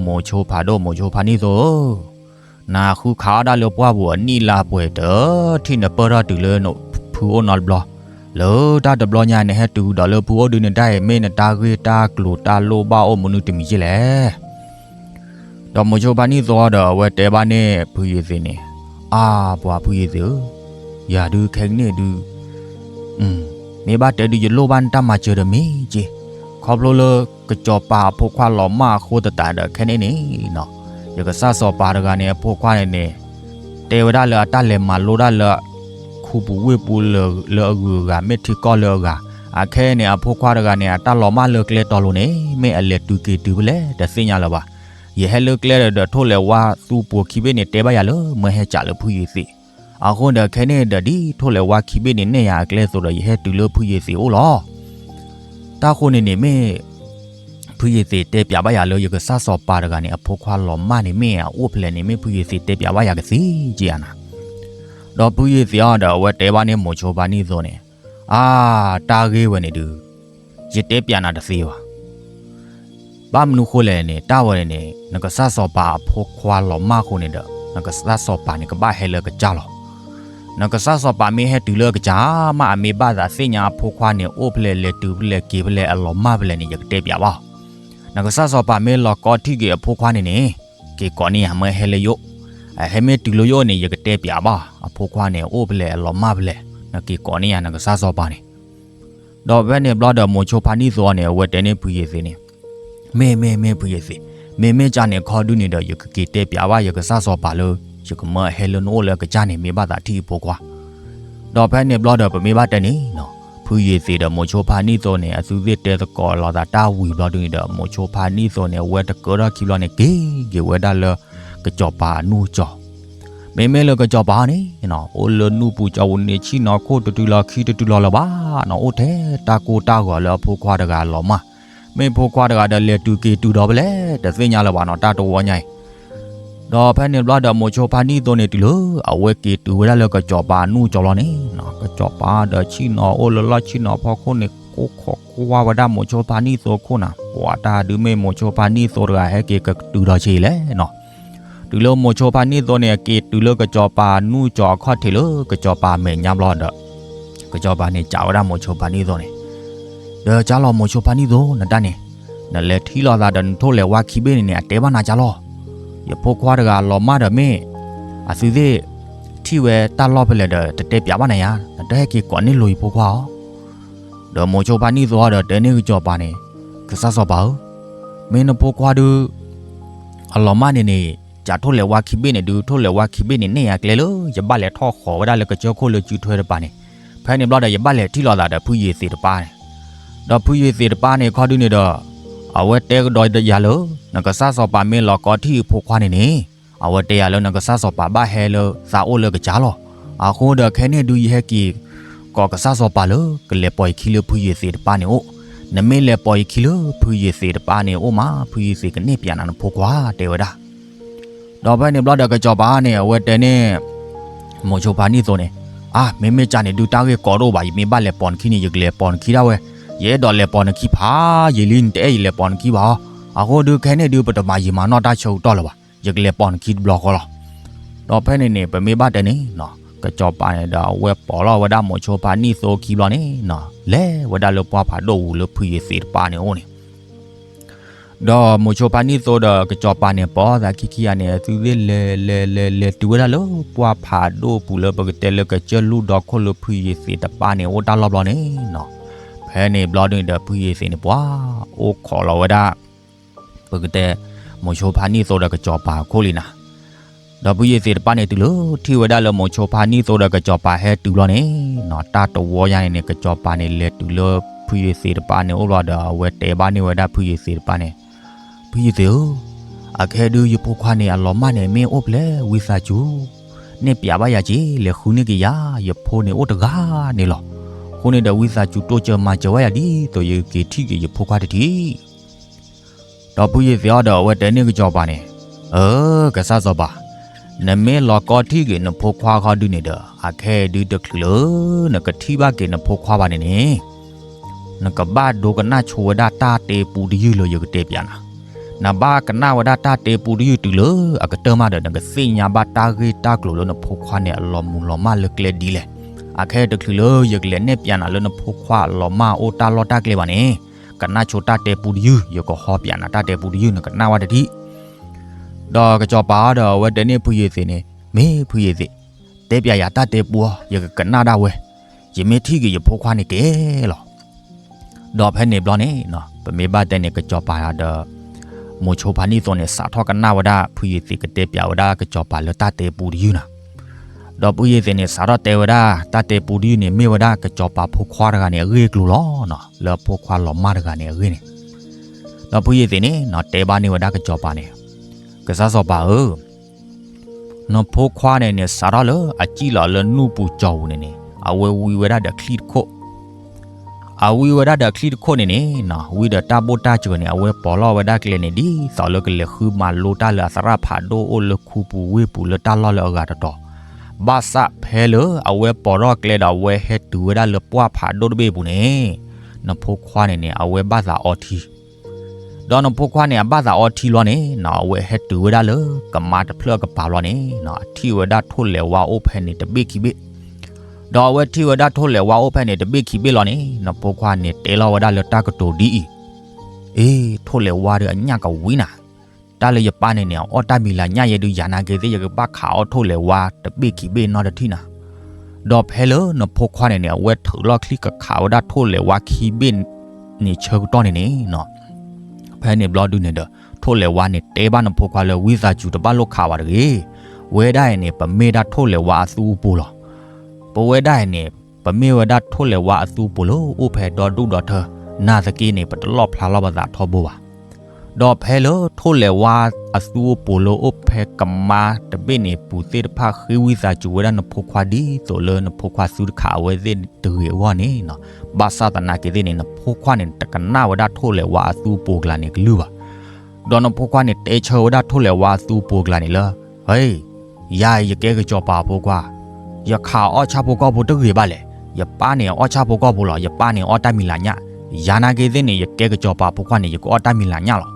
မိၤဆိဖးဒိၣ်မိၤဆိဖါနံၣ်သိဧၢ, နဃုခးအီၣ်ဒၣ်လၢပှၢ်ပူၤအနံၣ်လါပှဲၤတထံၣ် နပၢၢ်ထီၣ်တုၤလၢဖုအိၣ်နီတဘျီ, လၢတၢ်တဘျီညါ နဟဲတုၤဒီးလၢဖုအိၣ်ဒုးန့ၣ် တၢ်အံၤမ့ၢ်နတၢ်ဂ့ၢ်တၢ်ကျိၤတၢ်လိၣ်ဘၣ်အိၣ်မနုၤတမံၤက့လဲၣ် ဒီးမိၤဆိဖါနံၣ်သိဒီး အဝဲတဲဘၣ်န့ၣ်ဖုယ့ၤသ့းန့ၣ်, အါ, ပှၤဖုယ့ၤသ့းဧၢ, ယၤဒုးခဲကနံၣ်ဒုး, မ့ၢ်ဘၣ်တဲဒုး ယလိၣ်ဘၣ်နတၢ်မၤစၢၤဒီးမ့ၢ်က့, ခီဖျိလၢကစီၤပၤအဖိခွါလီၤမၢ်အဃိသတးဒီး ခဲန့ၣ်န့ၣ်, ယကစၢ်စီၤပၤတဂၤန့ၣ် အဖိခွါန့ၣ်န့ၣ်, တဲဝဲဒၣ်လၢအတၢ်လဲၤမၤလိဒၣ်လၢ ခူပူၤဝ့ၢ်ပူၤလၢအဂုၤအဂၤ မ့ၢ်ထံကီၢ်လၢအဂၤ, အခဲအံၤန့ၣ် အဖိခွါတဂၤန့ၣ် အတၢ်လီၤမၢ်လၢကျဲတီၤလိၤန့ၣ် မ့ၢ်အလဲၤတုၤက့ၤတုၤဖဲလဲၣ် တသ့ၣ်ညါလၢၤဘၣ်. ယဟဲလၢကျဲဒီး ဒီးထိၣ်လဲၤဝါသူပိာ်ခံဘ့ၣ်န့ၣ် တဲဘၣ်ယၤလၢ မၢဟဲစံးလၢဖုယ့ၤသ့း, အဃိဒီးခဲန့ၣ်ဒီး ဒ်ထိၣ်လဲၤဝါခံဘ့ၣ်န့ၣ် နဲၣ်ယၤအကျဲအသိးဒီး ယဟဲတုၤလၢဖုယ့ၤသ့းအိၣ်လီၤ. တၢ်ဃိန့ၣ်န့ၣ်မ့ၢ် ဖုယ့ၤသ့းတဲပၠးဘၣ်ယၤလၢ ယကစၢ်စီၤပၤတဂၤန့ၣ် အဖိခွါလီၤမၢ်န့ၣ် မ့ၢ်အအိၣ်ဖဲလဲၣ်န့ၣ် မ့ၢ်ဖုယ့ၤသ့းတဲပၠးဘၣ်ယၤကသ့က့ယၤနၤ. ဒီးဖုယ့ၤသ့းအီၤဒီး အဝဲတဲဘၣ်န့ၣ်မိၤဆိဖါနံၣ်သိန့ၣ်, အါ, တၢ်ဂ့ၢ်ဝဲန့ၣ်ဒုး ယတဲပၠးနၤတသ့ဘၣ်. ဘၣ်မနုၤဃိလဲၣ်န့ၣ် တၢ်ဝဲန့ၣ်န့ၣ် နကစၢ်စီၤပၤအဖိခွါလီၤမၢ်အဃိန့ၣ်ဒီး နကစၢ်စီၤပၤန့ၣ် ကဘၣ်ဟဲလၢအကစၢ်လီၤ. နကစၢ်စီၤပၤမ့ၢ်ဟဲတုၤလၢအကစၢ်မး အမ့ၢ်ဘၣ်သးသ့ၣ်ညါအဖိခွါန့ၣ် အိၣ်ဖဲလဲၣ် လဲၤတုၤဖဲလဲၣ် က့ၤဖဲလဲၣ် အလီၤမၢ်ဖဲလဲၣ်န့ၣ် ယကတဲပၠးဘၣ်. နကစၢ်စီၤပၤမ့ၢ်လီၤကီထံၣ်က့ၤအဖိခွါန့ၣ်န့ၣ် က့ၤကိးန့ၢ်ယၤ မၢဟဲလၢယအိၣ်, အဟဲမ့ၢ်တုၤလၢယအိၣ်န့ၣ် ယကတဲပၠးဘၣ် အဖိခွါန့ၣ် အိၣ်ဖဲလဲၣ် အလီၤမၢ်ဖဲလဲၣ်, နက့ၤကိးန့ၢ်ယၤ နကစၢ်စီၤပၤန့ၣ် ဒီးဖဲန့ၣ်ဘျီဒီး မိၤဆိဖါနံၣ်သိအီၤန့ၣ် အဝဲတဲန့ၢ်ဖုယ့ၤသ့းန့ၣ်, မ့ၢ်မ့ၢ်မ့ၢ်ဖုယ့ၤသ့း, မ့မ့ၢ်ကၢ်န့ၣ်ခီဒုန့ၣ်ဒီး ယကက့ၤတဲပၠးဘၣ်ယကစၢ်စီၤပၤလၢ ယကမၢအဟဲလၢနအိၣ်လၢအကစၢ်န့ၣ် မ့ၢ်ဘၣ်သးထံၣ်အဖိခွါ. ဒီးဖဲန့ၣ်ဘျီဒီး ပမ့ၢ်ဘၣ်တဲန့ၣ်နီၤ, ဖုယ့ၤသ့းဒီးမိၤဆိဖါနံၣ်သိန့ၣ် အသုသ့ၣ်တဲသကိးလိာ်သးတၢ်ဝံၤဘျီဒုန့ၣ်ဒီး မိၤဆိဖါနံၣ်သိန့ၣ် အဝဲတကၢထီၣ်ခံဘျီန့ၣ် က့ၤက့ၤဝဲဒၣ်လၢ ကစီၤပၤအနူၢ်ကၠီၤ မ့မ့ၢ်လၢကစီၤပၤန့ၣ်နီၤ အိၣ်လၢနူၢ်ပူၤကၠီၤပူၤန့ၣ် ဆ့ၣ်နီၤခိၣ်တတုၤလီၤခံတတုၤလီၤလၢၤဘၣ်နီၤ, အိၣ်ထဲတၢ်ကိၢ်တၢ်ဂီၤလၢအဖိခွါတဂၤအလီၤမၢ်, မ့ၢ်ဖိခွါတဂၤဒီးလဲၤတုၤက့ၤတုၤဒီးဖဲလဲၣ် တသ့ၣ်ညါလၢၤဘၣ်နီၤ တၢ်တဝီညါအံၤ. ဒီးဖဲန့ၣ်ဘျီဒီး မိၤဆိဖါနံၣ်သိန့ၣ်တုၤလၢ အဝဲက့ၤတုၤဝဲဒၣ်လၢကစီၤပၤအနူၢ်ကၠီၤလီၤန့ၣ်နီၤ, ကစီၤပၤဒီးဆ့ၣ်နီၤအိၣ်လၢလီၢ်ဆ့ၣ်နီၤဖီခိၣ်န့ၣ် ကစီၤပၤအိၣ်ခိးကွၢ်ဝဲဒၣ်မိၤဆိဖါနံၣ်သိအခိၣ်နၤ, ပှၤတၢ်ဒုးမ့ၢ်မိၤဆိဖါနံၣ်သိတဂၤဟဲက့ၤကတုၤဒီးဆံးလဲၣ်နီၤ. တုၤလၢမိၤဆိဖါနံၣ်သိန့ၣ် အက့ၤတုၤလၢကစီၤပၤနူၢ်ကၠီၤအခီၣ်ထံးလၢကစီၤပၤမဲာ်ညါဘျီဒီး ကစီၤပၤန့ၣ် စံးဝဲဒၣ်မိၤဆိဖါနံၣ်သိန့ၣ်, ဒီးကၢ်လီၤမိၤဆိဖါနံၣ်သိ နတၢ်န့ၣ်, နလဲၤထံၣ်လိာ်သးဒီးနထိၣ်လဲၤဝါခံဘ့ၣ်န့ၣ်န့ၣ် အတဲဘၣ်နၤကၢ်လီၤ. ယဖိခွါတဂၤအလီၤမၢ်ဒီးမ့ၢ် အသုသ့ၣ် ထံၣ်ဝဲတၢ်လီၢ်ဖဲလဲၣ်ဒီး တတဲပၠးဘၣ်နၤယါ, နတဟဲက့ၤကိးန့ၢ်လိာ်ယဖိခွါအီၤ. ဒီးမိၤဆိဖါနံၣ်သိဒီးတဲန့ၢ်ကစီၤပၤန့ၣ်, ကစၢ်စီၤပၤဧၢ, မ့ၢ်နဖိခွါဒုး အလီၤမၢ်န့ၣ်န့ၣ် ကးထိၣ်လဲၤဝါခံဘ့ၣ်န့ၣ်ဒုး ထိၣ်လဲၤဝါခံဘ့ၣ်န့ၣ် န့ၢ်ယၤကျဲလၢယဘၣ်လဲၤထီၣ်ဃီၤဝဲဒၣ်လၢကစၢၢ်ခိၣ်လၢစုထွဲတပၤန့ၣ်, ဖဲန့ၣ်ဘျီဒီး ယဘၣ်လဲၤထံၣ်လိာ်သးဒီးဖုယ့ၤသ့းတပၤန့ၣ်, ဒီးဖုယ့ၤသ့းတပၤန့ၣ်ခီဒုန့ၣ်ဒီး အဝဲတဲကဒီးယၤလၢ နကစၢ်စီၤပၤမ့ၢ်လီၤကီထံၣ်အဖိခွါန့ၣ်န့ၣ်, အဝဲတဲယၤလၢနကစၢ်စီၤပၤဘၣ်ဟဲလၢသးအိၣ်လၢကစၢ်လီၤ. အဃိဒီးခဲန့ၣ်ဒုးယဟဲက့ၤ ကိးကစၢ်စီၤပၤလၢကလဲၤပိာ်ယခံလၢဖုယ့ၤသ့းတပၤန့ၣ်အိၣ်, နမ့ၢ်လဲၤပိာ်ယခံလၢဖုယ့ၤသ့းတပၤန့ၣ်အိၣ်မး ဖုယ့ၤသ့းကန့ၢ်ပၠးနၤနဖိခွါ တဲဝဲဒၣ်. ဒီးဖဲန့ၣ်ဘျီဒီးကစီၤပၤန့ၣ် အဝဲတဲန့ၢ် မိၤဆိဖါနံၣ်သိန့ၣ်, အါ မ့မ့ၢ်ကၢ်န့ၣ်ဒုးတၢ်ဂ့ၢ်ကီတအိၣ်ဘၣ်, ယမ့ၢ်ဘၣ်လဲၤပိာ်နခံန့ၣ် ယကလဲၤပိာ်နခံဒၣ်ဝဲ, ယအဲၣ်ဒိးလဲၤပိာ်နခံဖးယံာ်လံ နတအဲၣ်ယလဲၤပိာ်နခံဘၣ်အီၤ, အဃိဒုးခဲန့ၣ်ဒုး ပတမၤယံာ်မၤနီၢ်တၢ်ဆၢကတီၢ်လၢၤဘၣ်, ယကလဲၤပိာ်နခံတဘျီဃီလီၤ. ဒီးဖဲန့ၣ်န့ၣ် ပမ့ၢ်ဘၣ်တဲန့ၣ် ကစီၤပၤန့ၣ်ဒီးအဝဲပိာ်လီၤဝဲဒၣ်မိၤဆိဖါနံၣ်သိခံဘျီန့ၣ်နီၤ, လဲၤဝဲဒၣ်လၢပှၢ်ဖးဒိၣ်ပူၤလၢဖုယ့ၤသ့းတပၤန့ၣ်အိၣ်န့ၣ်, ဒီးမိၤဆိဖါနံၣ်သိဒီးကစီၤပၤန့ၣ် ပိာ်သးခံခံဂၤန့ၣ် အသုသ့ၣ်လဲၤလဲၤလဲၤလဲၤလဲၤတုၤဝဲဒၣ်လၢပှၢ်ဖးဒိၣ်ပူၤလၢပကတဲလၢကစၢၢ်လူၢ်ဒီခိၣ်လၢဖုယ့ၤသ့းတပၤန့ၣ် အိၣ်တၢ်လီၢ်ဘျီန့ၣ်နီၤ, ဖဲန့ၣ်ဘျီဒုန့ၣ်ဒီး ဖုယ့ၤသ့းန့ၣ် ပှၤအိၣ်ခိးလီၤဝဲဒၣ် ပကတဲ မိၤဆိဖါနံၣ်သိဒီးကစီၤပၤအခိၣ်လံနၤ. ဒီးဖုယ့ၤသ့းတပၤန့ၣ် တုၤလၢထံၣ်ဝဲဒၣ်လၢမိၤဆိဖါနံၣ်သိဒီးကစီၤပၤဟဲတုၤဘျီန့ၣ်နီၤ, တၢ်တဝီညါန့ၣ်န့ၣ် ကစီၤပၤန့ၣ် လဲၤတုၤလၢဖုယ့ၤသ့းတပၤန့ၣ်အိၣ်ဘျီဒီး အဝဲတဲဘၣ်န့ၢ်ဝဲဒၣ်ဖုယ့ၤသ့းတပၤန့ၣ်, ဖုယ့ၤသ့းဧၢ, အခဲဒုးယဖိခွါန့ၣ် အလီၤမၢ်န့ၣ် မ့ၢ်အိၣ်ဖဲလဲၣ် ဝံသးစူၤ နဲၣ်ပၠးဘၣ်ယၤက့ၤ လဲၤဃုန့ၢ်က့ၤယၤ, ယဖိန့ၣ်အိၣ်တဂၤန့ၣ်လီၤ. အဃိန့ၣ်ဒီး ဝံသးစူၤတိစၢၤမၤစၢၤဝဲယၤ ဒ်သိးယကက့ၤထံၣ်က့ၤယဖိခွါတထံၣ် ဒီးဖုယ့ၤသ့းအီၤဒီးအဝဲတဲန့ၢ်ကစီၤပၤန့ၣ်, အၢ ကစၢ်စီၤပၤ, နမ့ၢ်လီၤကီထံၣ်က့ၤနဖိခွါခီဒုန့ၣ်ဒီး အခဲအံၤဒုတချုးလၢ နကထံၣ်ဘၣ်က့ၤနဖိခွါဘၣ်န့ၣ်န့ၣ်, နကဘၣ်ဒိကနၣ်ဆိဝဲဒၣ်တၢ်တဲပူတယုၢ်လၢယကတဲပၠးနၤ, နဘၣ်ကနၣ်ဝဲဒၣ်တၢ်တဲပူတယုၢ်တုၤလၢအကတၢၢ်မးဒီး နကသ့ၣ်ညါဘၣ်တၢ်ဂ့ၢ်တၢ်ကျိၤလၢနဖိခွါန့ၣ် အလီၤမုၢ်လီၤမၢ်လၢကျဲဒ်လဲၣ်. အခဲအံၤတချုးလၢယကလဲၤနဲၣ်ပၠးနၤလၢနဖိခွါအလီၤမၢ်အိၣ်တၢ်လီၢ်တၢ်ကျဲဘၣ်န့ၣ်, ကနၣ်ဆိတၢ်တဲပူတယုၢ်, ယကဟီပၠးနၤတၢ်တဲပူတယုၢ် နကနၣ်ဝဲတထံၣ်. ဒီးကစီၤပၤအီၤဒီးအဝဲတဲန့ၢ်ဖုယ့ၤသ့းန့ၣ်, မ့ၢ်ဖုယ့ၤသ့း, တဲပၠးယၤတၢ်တဲပူအီၤ ယကကနၣ်ဒၣ်ဝဲ, ယမ့ၢ်ထံၣ်က့ၤယဖိခွါန့ၣ်ကဲလီၤ. ဒီးဖဲန့ၣ်ဘျီန့ၣ် ပမ့ၢ်ဘၣ်တဲန့ၣ် ကစီၤပၤဒီး မိၤဆိဖါနံၣ်သိန့ၣ် စးထီၣ်ကနၣ်ဝဲဒၣ် ဖုယ့ၤသ့းကတဲပၠးဝဲဒၣ်ကစီၤပၤလၢတၢ်တဲပူတယုၢ်နၤ. ဒီးဖုယ့ၤသ့းန့ၣ် စးထီၣ်တဲဝဲဒၣ် တၢ်တဲပူတယုၢ်န့ၣ် မ့ၢ်ဝဲဒၣ်ကစီၤပၤဖိခွါတဂၤန့ၣ် အဂ့ၢ်အကျိၤလီၤနီၤ, လၢအဖိခွါလီၤမၢ်တဂၤန့ၣ်အဂ့ၢ်န့ၣ်. ဒီးဖုယ့ၤသ့းန့ၣ်နီၤ တဲဘၣ်န့ၢ်ဝဲဒၣ်ကစီၤပၤန့ၣ်, ကစၢ်စီၤပၤဧၢ, နဖိခွါန့ၣ်န့ၣ် စးထီၣ်လၢအစံၣ်လီၤလၢနူၢ်ပူၤကၠီၤပူၤန့ၣ်န့ၣ် အဝဲဝံဝဲဒၣ်ဒီးချံၣ်တခိၣ် အဝံဝဲဒၣ်ဒီးချံၣ်တခိၣ်န့ၣ်န့ၣ်နီၤ, ဝံဒီးတၢ်ဘိၣ်တၢ်စၢၤန့ၣ် အဝဲပိာ်လီၤဝဲဒၣ်ကျဲန့ၣ် ဒ်သိးလၢကလဲၤဃုမၤလိတၢ်လၢအသရၣ်ဖးဒိၣ်အိၣ်လၢခူပူၤဝ့ၢ်ပူၤလၢတၢ်လီၢ်လၢအဂၤတတီၤ. ဘၣ်ဆၣ်ဖဲလၢအဝဲပိာ်ထီၣ်ကျဲဒီးအဝဲဟဲတုၤဝဲဒၣ်လၢပှၢ်ဖးဒိၣ်တဘ့ၣ်အပူၤန့ၣ်, နဖိခွါန့ၣ်န့ၣ် အဝဲဘၣ်သးအီထံ ဒီးနဖိခွါန့ၣ် အဘၣ်သးအီထံလီၤန့ၣ်နီၤ, အဝဲဟဲတုၤဝဲဒၣ်လၢကမါတဖျၢၣ်အကပၤလီၤန့ၣ်နီၤ, အထံၣ်ဝဲဒၣ်ထိၣ်လဲၤဝါအိၣ်ဖဲန့ၣ်တဘ့ၣ်ခံဘ့ၣ်. ဒီးအဝဲထံၣ်ဝဲဒၣ်ထိၣ်လဲၤဝါအိၣ်ဖဲန့ၣ်တဘ့ၣ်ခံဘ့ၣ်လီၤန့ၣ်, နဖိခွါန့ၣ်တဲလီၤဝဲဒၣ်လၢတၢ်ကတိၤဒ်အံၤ, အ့ ထိၣ်လဲၤဝါဒီးအညၣ်ကဝံနၤ, တၢ်လၢယပၢ်န့ၣ်န့ၣ် အအီၣ်တၢ်မံၤလၤညၣ်ယဲဒုးယၤနာ်က့သ့ၣ် ယကဘၣ်ခးအီၣ်ထိၣ်လဲၤဝါတဘ့ၣ်ခံဘ့ၣ်နီတထံၣ်နၤ. ဒီးဖဲလၢနဖိခွါန့ၣ်န့ၣ် အဝဲထုးလီၢ်ချံကခးဝဲဒၣ်ထိၣ်လဲၤဝါခံဘ့ၣ်န့ၣ်ဆၢကတီၢ်န့ၣ်န့ၣ်နီၤ, ဖဲန့ၣ်ဘျီဒုန့ၣ်ဒီး ထိၣ်လဲၤဝါန့ၣ်တဲဘၣ်နဖိခွါလၢ ဝံသးစူၤတဘၣ်လိၣ်ခးဝဲတဂ့ၤ, ဝဲဒၣ်အံၤန့ၣ် ပမ့ၢ်ဒၣ်ထိၣ်လဲၤဝါအသုအိၣ်ပူၤလီၤ. ပဝဲဒၣ်အံၤန့ၣ် ပမ့ၢ်ဝဲဒၣ်ထိၣ်လဲၤဝါအသုအိၣ်ပူၤလၢအိၣ်ဖဲဒီဒူၣ်ဒီထၢ, နာ်သက့န့ၣ် ပတလီၣ်ဖျါလီၤပသးထီဘိဘၣ်. ဒီးဖဲလၢထိၣ်လဲၤဝါအသုအိၣ်ပူၤလၢအိၣ်ဖဲကမါတဘ့ၣ်န့ၣ်ပူၤသ့ၣ်တဖၣ် ဃ့ဝံသးစူၤဝဲဒၣ်နဖိခွါဒ်သိးလၢနဖိခွါသုတခးအဝဲသ့ၣ်တဂ့ၤအဂီၢ်န့ၣ်နီၤ, ဘၣ်ဆၣ်သနာ်က့သ့ၣ်န့ၣ် နဖိခွါန့ၣ် တကနၣ်ဝဲဒၣ်ထိၣ်လဲၤဝါအသုအိၣ်ပူၤအကျါန့ၣ်ကလုၢ်ဘၣ်. ဒီးနဖိခွါန့ၣ်တဲဆၢဝဲဒၣ်ထိၣ်လဲၤဝါအသုအိၣ်ပူၤအကျါန့ၣ်လၢ, ဟဲ, ယၤအံၤယကဲကစီၤပၤအဖိခွါ, ယခးအီၣ်ဆၣ်ဖိကီၢ်ဖိတဂ့ၤဘၣ်လဲၣ်, ယပၢ်န့ၣ်အီၣ်ဆၣ်ဖိကီၢ်ဖိလီၤ, ယပၢ်န့ၣ်အီၣ်တၢ်မံၤလၤညၣ်, ယၤနာ်က့သ့ၣ်န့ၣ် ယကဲကစီၤပၤဖိခွါန့ၣ် ယကအီၣ်တၢ်မံၤလၤညၣ်လီၤ.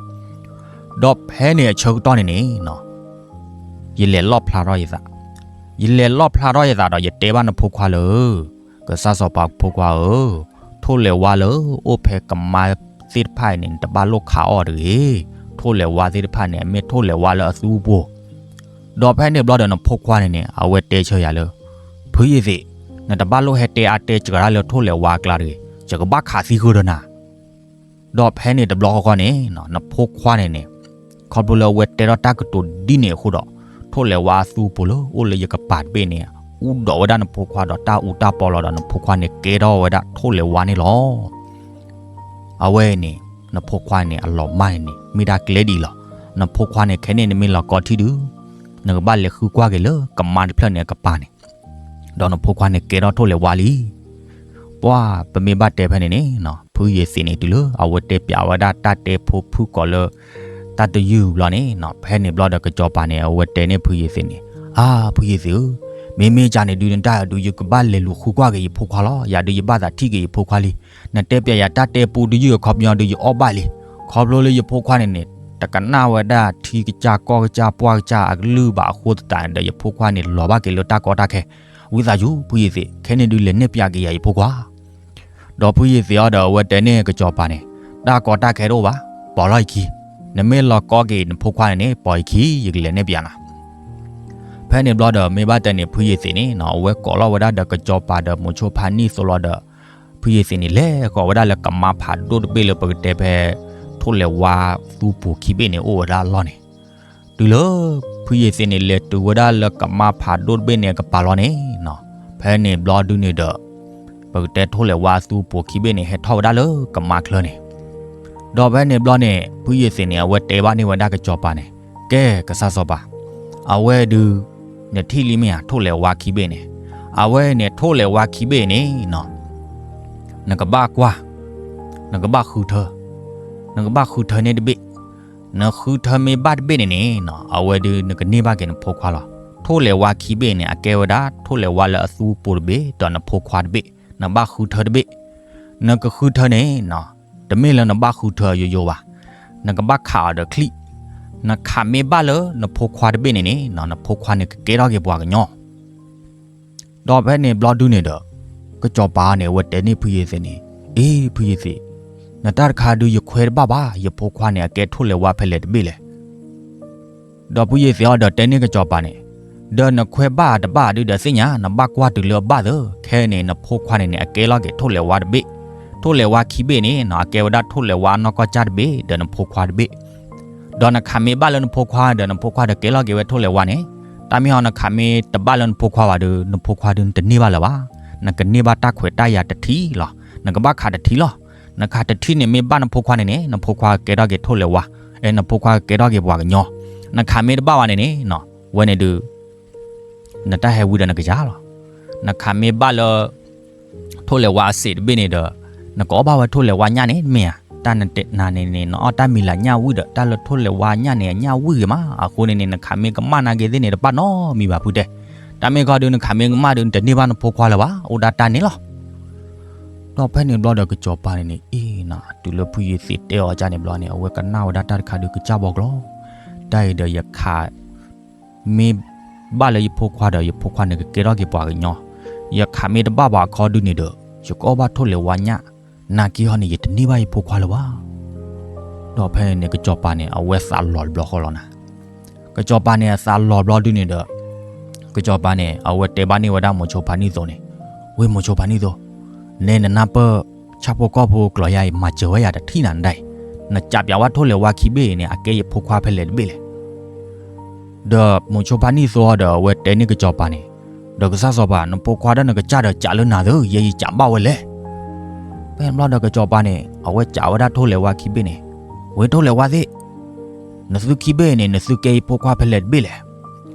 ဒီးဖဲန့ၣ်အဆၢကတီၢ်န့ၣ်န့ၣ် ယလဲၤလီၣ်ဖျါထီၣ်ယသး, ယလဲၤလီၣ်ဖျါထီၣ်ယသးဒီး ယတဲဘၣ်နဖိခွါလၢ ကစၢ်စီၤပၤဖိခွါဧၢ, ထိၣ်လဲၤဝါလၢအိၣ်ဖဲကမါသ့ၣ်တဖၣ်အံၤန့ၣ် နတဘၣ်လိၣ်ခးအီၣ်တဂ့ၤ. ထိၣ်လဲၤဝါသ့ၣ်တဖၣ်န့ၣ် အမ့ၢ်ထိၣ်လဲၤဝါလၢအသူအပူၤ. ဒီးဖဲန့ၣ်ဘျီဒီးနဖိခွါန့ၣ်န့ၣ် အဝဲတဲဆၢယၤလၢ ဖုယ့ၤသ့း, နတဘၣ်လိၣ်ဟဲတဲအါတဲစှၤတၢ်လၢထိၣ်လဲၤဝါအကျါတဂ့ၤ, ယကဘၣ်ခးသံဃုာ်ဒီးနၤ. ဒီးဖဲန့ၣ်တဘျီဃီဃီန့ၣ် နဖိခွါန့ၣ်န့ၣ် ခီဖျိလၢအဝဲတဲထီၣ်တၢ်ကတိၤဒ်န့ၣ်အဃိဒီး ထိၣ်လဲၤဝါအသူအပူၤလၢအိၣ်လၢယကပၤတဘ့ၣ်န့ၣ် အူဒိးဝဲဒၣ်နဖိခွါဒီးတၢ်အူတၢ်ပီလီၤဒီး နဖိခွါန့ၣ်ကဲထီၣ်ဝဲဒၣ်ထိၣ်လဲၤဝါန့ၣ်လီၤ. အဝဲန့ၣ် နဖိခွါန့ၣ် အလီၤမၢ်န့ၣ်န့ၣ် မ့ၢ်ဒၣ်ကျဲဒ်အံၤလီၤ. နဖိခွါန့ၣ် ခဲန့ၣ်နမ့ၢ်လီၤကီထံဒုး နကဘၣ်လဲၤဃုကွၢ်က့ၤလၢကမါတဖျၢၣ်န့ၣ်အကပၤန့ၣ် ဒီးနဖိခွါန့ၣ်ကဲထီၣ်ထိၣ်လဲၤဝါလံ. ပှၢ်ပမ့ၢ်ဘၣ်တဲဖဲန့ၣ်န့ၣ် ဖုယ့ၤသ့းန့ၣ် တုၤလၢအဝဲတဲပျးဝဲဒၣ်တၢ်တဲဖိဖုကိးလၢ တၢ်တယုၢ်ဘျီန့ၣ် ဖဲန့ၣ်ဘျီဒီးကစီၤပၤန့ၣ် အဝဲတဲန့ၢ်ဖုယ့ၤသ့းန့ၣ်, အါ ဖုယ့ၤသ့းဧၢ, မ့မ့ၢ်ကန့ၣ်ဒုး နတၢ်ဒုး ယကဘၣ်လဲၤလူၤဃုကွၢ်က့ၤယဖိခွါလီၤ. ယၤဒုးယဘၣ်သးထံၣ်က့ၤယဖိခွါလံ. နတဲပျးယၤတၢ်တဲပူတယုၢ်အခီပညီဒုး ယအီၣ်ဘၣ်လံ. ခီဖျိလၢယဖိခွါန့ၣ်န့ၣ် တကနၣ်ဝဲဒၣ်ထံကစၢ်ကီၢ်ကစၢ်ပှၢ်ကစၢ်အကလုၢ်ဘၣ်အဃိသတးန့ၣ်ဒီး ယဖိခွါန့ၣ်လီၤဘၣ်က့ၤလၢတၢ်ကီတၢ်ခဲ. ဝံသးစူၤ ဖုယ့ၤသ့း, ခဲန့ၣ်ဒုးလဲၤနဲၣ်ပျးက့ၤယၤယဖိခွါ. ဒီးဖုယ့ၤသ့းအီၤဒီးအဝဲတဲန့ၢ်ကစီၤပၤန့ၣ်, တၢ်ကီတၢ်ခဲတအိၣ်ဘၣ်, ပိာ်လီၤယခံ, နမ့ၢ်လီၤကီက့ၤနဖိခွါန့ၣ်န့ၣ် ပိာ်ယခံ ယကလဲၤနဲၣ်ပျးနၤ. ဖဲန့ၣ်ဘျီဒီးမ့ၢ်ဘၣ်တဲန့ၣ် ဖုယ့ၤသ့းန့ၣ် အဝဲကိးလီၤဝဲဒၣ်ဒီးကစီၤပၤဒီးမိၤဆိဖါနံၣ်သိလီၤဒီး ဖုယ့ၤသ့းန့ၣ် လဲၤဃီၤဝဲဒၣ်လၢကမါဖးဒိၣ်တဘ့ၣ်လၢပကတဲဖဲ ထိၣ်လဲၤဝါသူပူၤခံဘ့ၣ်န့ၣ်အိၣ်ဝဲဒၣ်အလီၢ်န့ၣ်, တုၤလၢ ဖုယ့ၤသ့းန့ၣ် လဲၤတုၤဝဲဒၣ်လၢကမါဖးဒိၣ်တဘ့ၣ်န့ၣ်အကပၤလီၤန့ၣ်, ဖဲန့ၣ်ဘျီဒုန့ၣ်ဒီး ပကတဲထိၣ်လဲၤဝါသူပူၤခံဘ့ၣ်န့ၣ် ဟဲထီၣ်ဝဲဒၣ်လၢကမါချၢန့ၣ်, ဒီးဖဲန့ၣ်ဘျီန့ၣ် ဖုယ့ၤသ့းန့ၣ် အဝဲတဲဘၣ်န့ၢ်ဝဲဒၣ်ကစီၤပၤန့ၣ်, ကဲ ကစၢ်စီၤပၤ, အဝဲဒုး နထံၣ်လံမ့ၢ်ဧါ ထိၣ်လဲၤဝါခံဘ့ၣ်န့ၣ်, အဝဲန့ၣ်ထိၣ်လဲၤဝါခံဘ့ၣ်န့ၣ် နကဘၣ်ကွၢ်, နကဘၣ်ဃုထၢ, နကဘၣ်ဃုထၢန့ၢ်တဘ့ၣ်, နဃုထၢမ့ၢ်ဘၣ်တဘ့ၣ်န့ၣ်န့ၣ် အဝဲဒုးနကန့ၢ်ဘၣ်က့ၤနဖိခွါလီၤ. ထိၣ်လဲၤဝါခံဘ့ၣ်န့ၣ် အကဲဝဲဒၣ်ထိၣ်လဲၤဝါလၢအသူပူၤတဘ့ၣ် ဒီးနဖိခွါတဘ့ၣ်, နဘၣ်ဃုထၢတဘ့ၣ်, နကဃုထၢန့ၣ် တမ့ၢ်လၢနဘၣ်ဃုထၢယိယိဘၣ်, နကဘၣ်ခးအီၤဒီးချံၣ်, နခးမ့ၢ်ဘၣ်လၢနဖိခွါတဘ့ၣ်န့ၣ်န့ၣ် နဖိခွါန့ၣ်ကကဲထီၣ်က့ၤပှၤကညီ ဒီးဖဲန့ၣ်ဘျီဒုန့ၣ်ဒီး ကစီၤပၤန့ၣ် အဝဲတဲန့ၢ်ဖုယ့ၤသ့းန့ၣ်, အ့ ဖုယ့ၤသ့း, နတၢ်တခါဒုးယခွဲတဘၣ်ဘၣ်, ယဖိခွါန့ၣ် အကဲထိၣ်လဲၤဝါဖဲလဲၣ်တဘ့ၣ်လဲၣ်. ဒီးဖုယ့ၤသ့းအီၤဒီးတဲန့ၢ်ကစီၤပၤန့ၣ်, ဒီးနခွဲဘၣ်တဘၣ်ဒုးဒီးသ့ၣ်ညါ, နဘၣ်ကွၢ်တုၤလၢအဘၣ်သၢ, ခဲန့ၣ် နဖိခွါန့ၣ်န့ၣ် အကဲလီၤက့ၤထိၣ်လဲၤဝါတဘ့ၣ်, ထိၣ်လဲၤဝါခံဘ့ၣ်န့ၣ် အကဲဝဲဒၣ်ထိၣ်လဲၤဝါအနီၢ်ကီၢ်ကၢ်တဘ့ၣ် ဒီးနဖိခွါတဘ့ၣ် ဒီးနခးမ့ၢ်ဘၣ်လၢနဖိခွါ ဒီးနဖိခွါဒီးကဲလီၤက့ၤဝဲထိၣ်လဲၤဝါန့ၣ်, တၢ်မ့ၢ်ဟီနခးမ့ၢ်တဘၣ်လၢနဖိခွါဘၣ်ဒီး နဖိခွါဒုးနတန့ၢ်ဘၣ်လၢၤဘၣ်, နကန့ၢ်ဘၣ်တၢ်ခွဲးတၢ်ယာ်တထံၣ်လီၤ. နကဘၣ်ခးတထံၣ်လီၤ. နခးတထံၣ်န့ၣ်မ့ၢ်ဘၣ်နဖိခွါန့ၣ်န့ၣ် နဖိခွါကကဲထီၣ်က့ၤထိၣ်လဲၤဝါ, အဲ နဖိခွါကကဲထီၣ်က့ၤပှၤကညီ, နခးမ့ၢ်တဘၣ်ဘၣ်န့ၣ်န့ၣ် ဝဲန့ၣ်ဒုး နတၢ်ဟဲဝံဒီးနကယၤလီၤ. နခးမ့ၢ်ဘၣ်လၢ ထိၣ်လဲၤဝါအစ့းတဘ့ၣ်န့ၣ်ဒီး နကအီၣ်ဘၣ်ဝဲထိၣ်လဲၤဝါညၣ်န့ၣ်မ့ၢ်ဧါ, တၢ်နတဲနၤန့ၣ်န့ၣ် နအီၣ်တၢ်မံၤလၤညၣ်ဝံၤဒီး တၢ်လၢထိၣ်လဲၤဝါညၣ်န့ၣ် အညၣ်ဝံၤဂ့ၤမး, အဃိန့ၣ်န့ၣ် နခးမ့ၢ်ကမၣ်နာ်က့သ့ၣ်န့ၣ် တဘၣ်နီတမံၤဘၣ်ဖုတဲ, တၢ်မ့ၢ်ခီဒုး နခးမ့ၢ်ကမၣ်ဒုး နတန့ၢ်ဘၣ်နဖိခွါလၢၤဘၣ်, အိၣ်ဒၣ်တၢ်န့ၣ်လီၤ. ဒီးဖဲန့ၣ်ဘျီဒီးကစီၤပၤန့ၣ်န့ၣ် အ့နၤ တုၤလၢဖုယ့ၤသ့းတဲအီၤကန့ၣ်ဘျီန့ၣ် အဝဲကနၣ်ဝဲဒၣ်တၢ်တခါဒုးကစၢ်ဘီကျိၤ, တၢ်အံၤဒီးယခး မ့ၢ်ဘၣ်လၢယဖိခွါဒီး ယဖိခွါန့ၣ်ကကဲထီၣ်က့ၤပှၤကညီ, ယခးမ့ၢ်တဘၣ်ဘၣ်အခီဒုးန့ၣ်ဒီး ယကအီၣ်ဘၣ်ထိၣ်လဲၤဝါညၣ်, နာ်က့ဟီန့ၣ် ယတန့ၢ်ဘၣ်ယဖိခွါလၢၤဘၣ်. ဒီးဖဲန့ၣ်န့ၣ် ကစီၤပၤန့ၣ် အဝဲသးလီၤတဘျီဃီလီၤနၤ. ကစီၤပၤန့ၣ် အသးလီၤဘျီဒုးန့ၣ်ဒီး ကစီၤပၤန့ၣ် အဝဲတဲဘၣ်န့ၢ်ဝဲဒၣ်မိၤဆိဖါနံၣ်သိန့ၣ်, ဝ့ၢ်မိၤဆိဖါနံၣ်သိ, နဲနနၢ်ပၢၢ် ဆၣ်ဖိကီၢ်ဖိကျိၤယါအံၤ မၤစၢၤဝဲယၤတထံၣ်နၤနဒၣ်အံၤ, နကးပျးဝဲထိၣ်လဲၤဝါခံဘ့ၣ်အံၤန့ၣ် အကဲယဖိခွါဖဲလဲၣ်တဘ့ၣ်လဲၣ်. ဒီးမိၤဆိဖါနံၣ်သိဒီး အဝဲတဲန့ၢ်ကစီၤပၤန့ၣ်, ဒီးကစၢ်စီၤပၤ နဖိခွါဒီးနကစၢ်ဒီးကးလၢနၤသၢ ယဲယကးဘၣ်ဝဲလဲၣ်. ဖဲန့ၣ်ဘျီဒီးကစီၤပၤန့ၣ် အဝဲကးဝဲဒၣ်ထိၣ်လဲၤဝါခံဘ့ၣ်န့ၣ်, ဝ့ၢ်ထိၣ်လဲၤဝါသ့ၣ်, နသုခံဘ့ၣ်န့ၣ် နသုကဲယဖိခွါဖဲလဲၣ်တဘ့ၣ်လဲၣ်.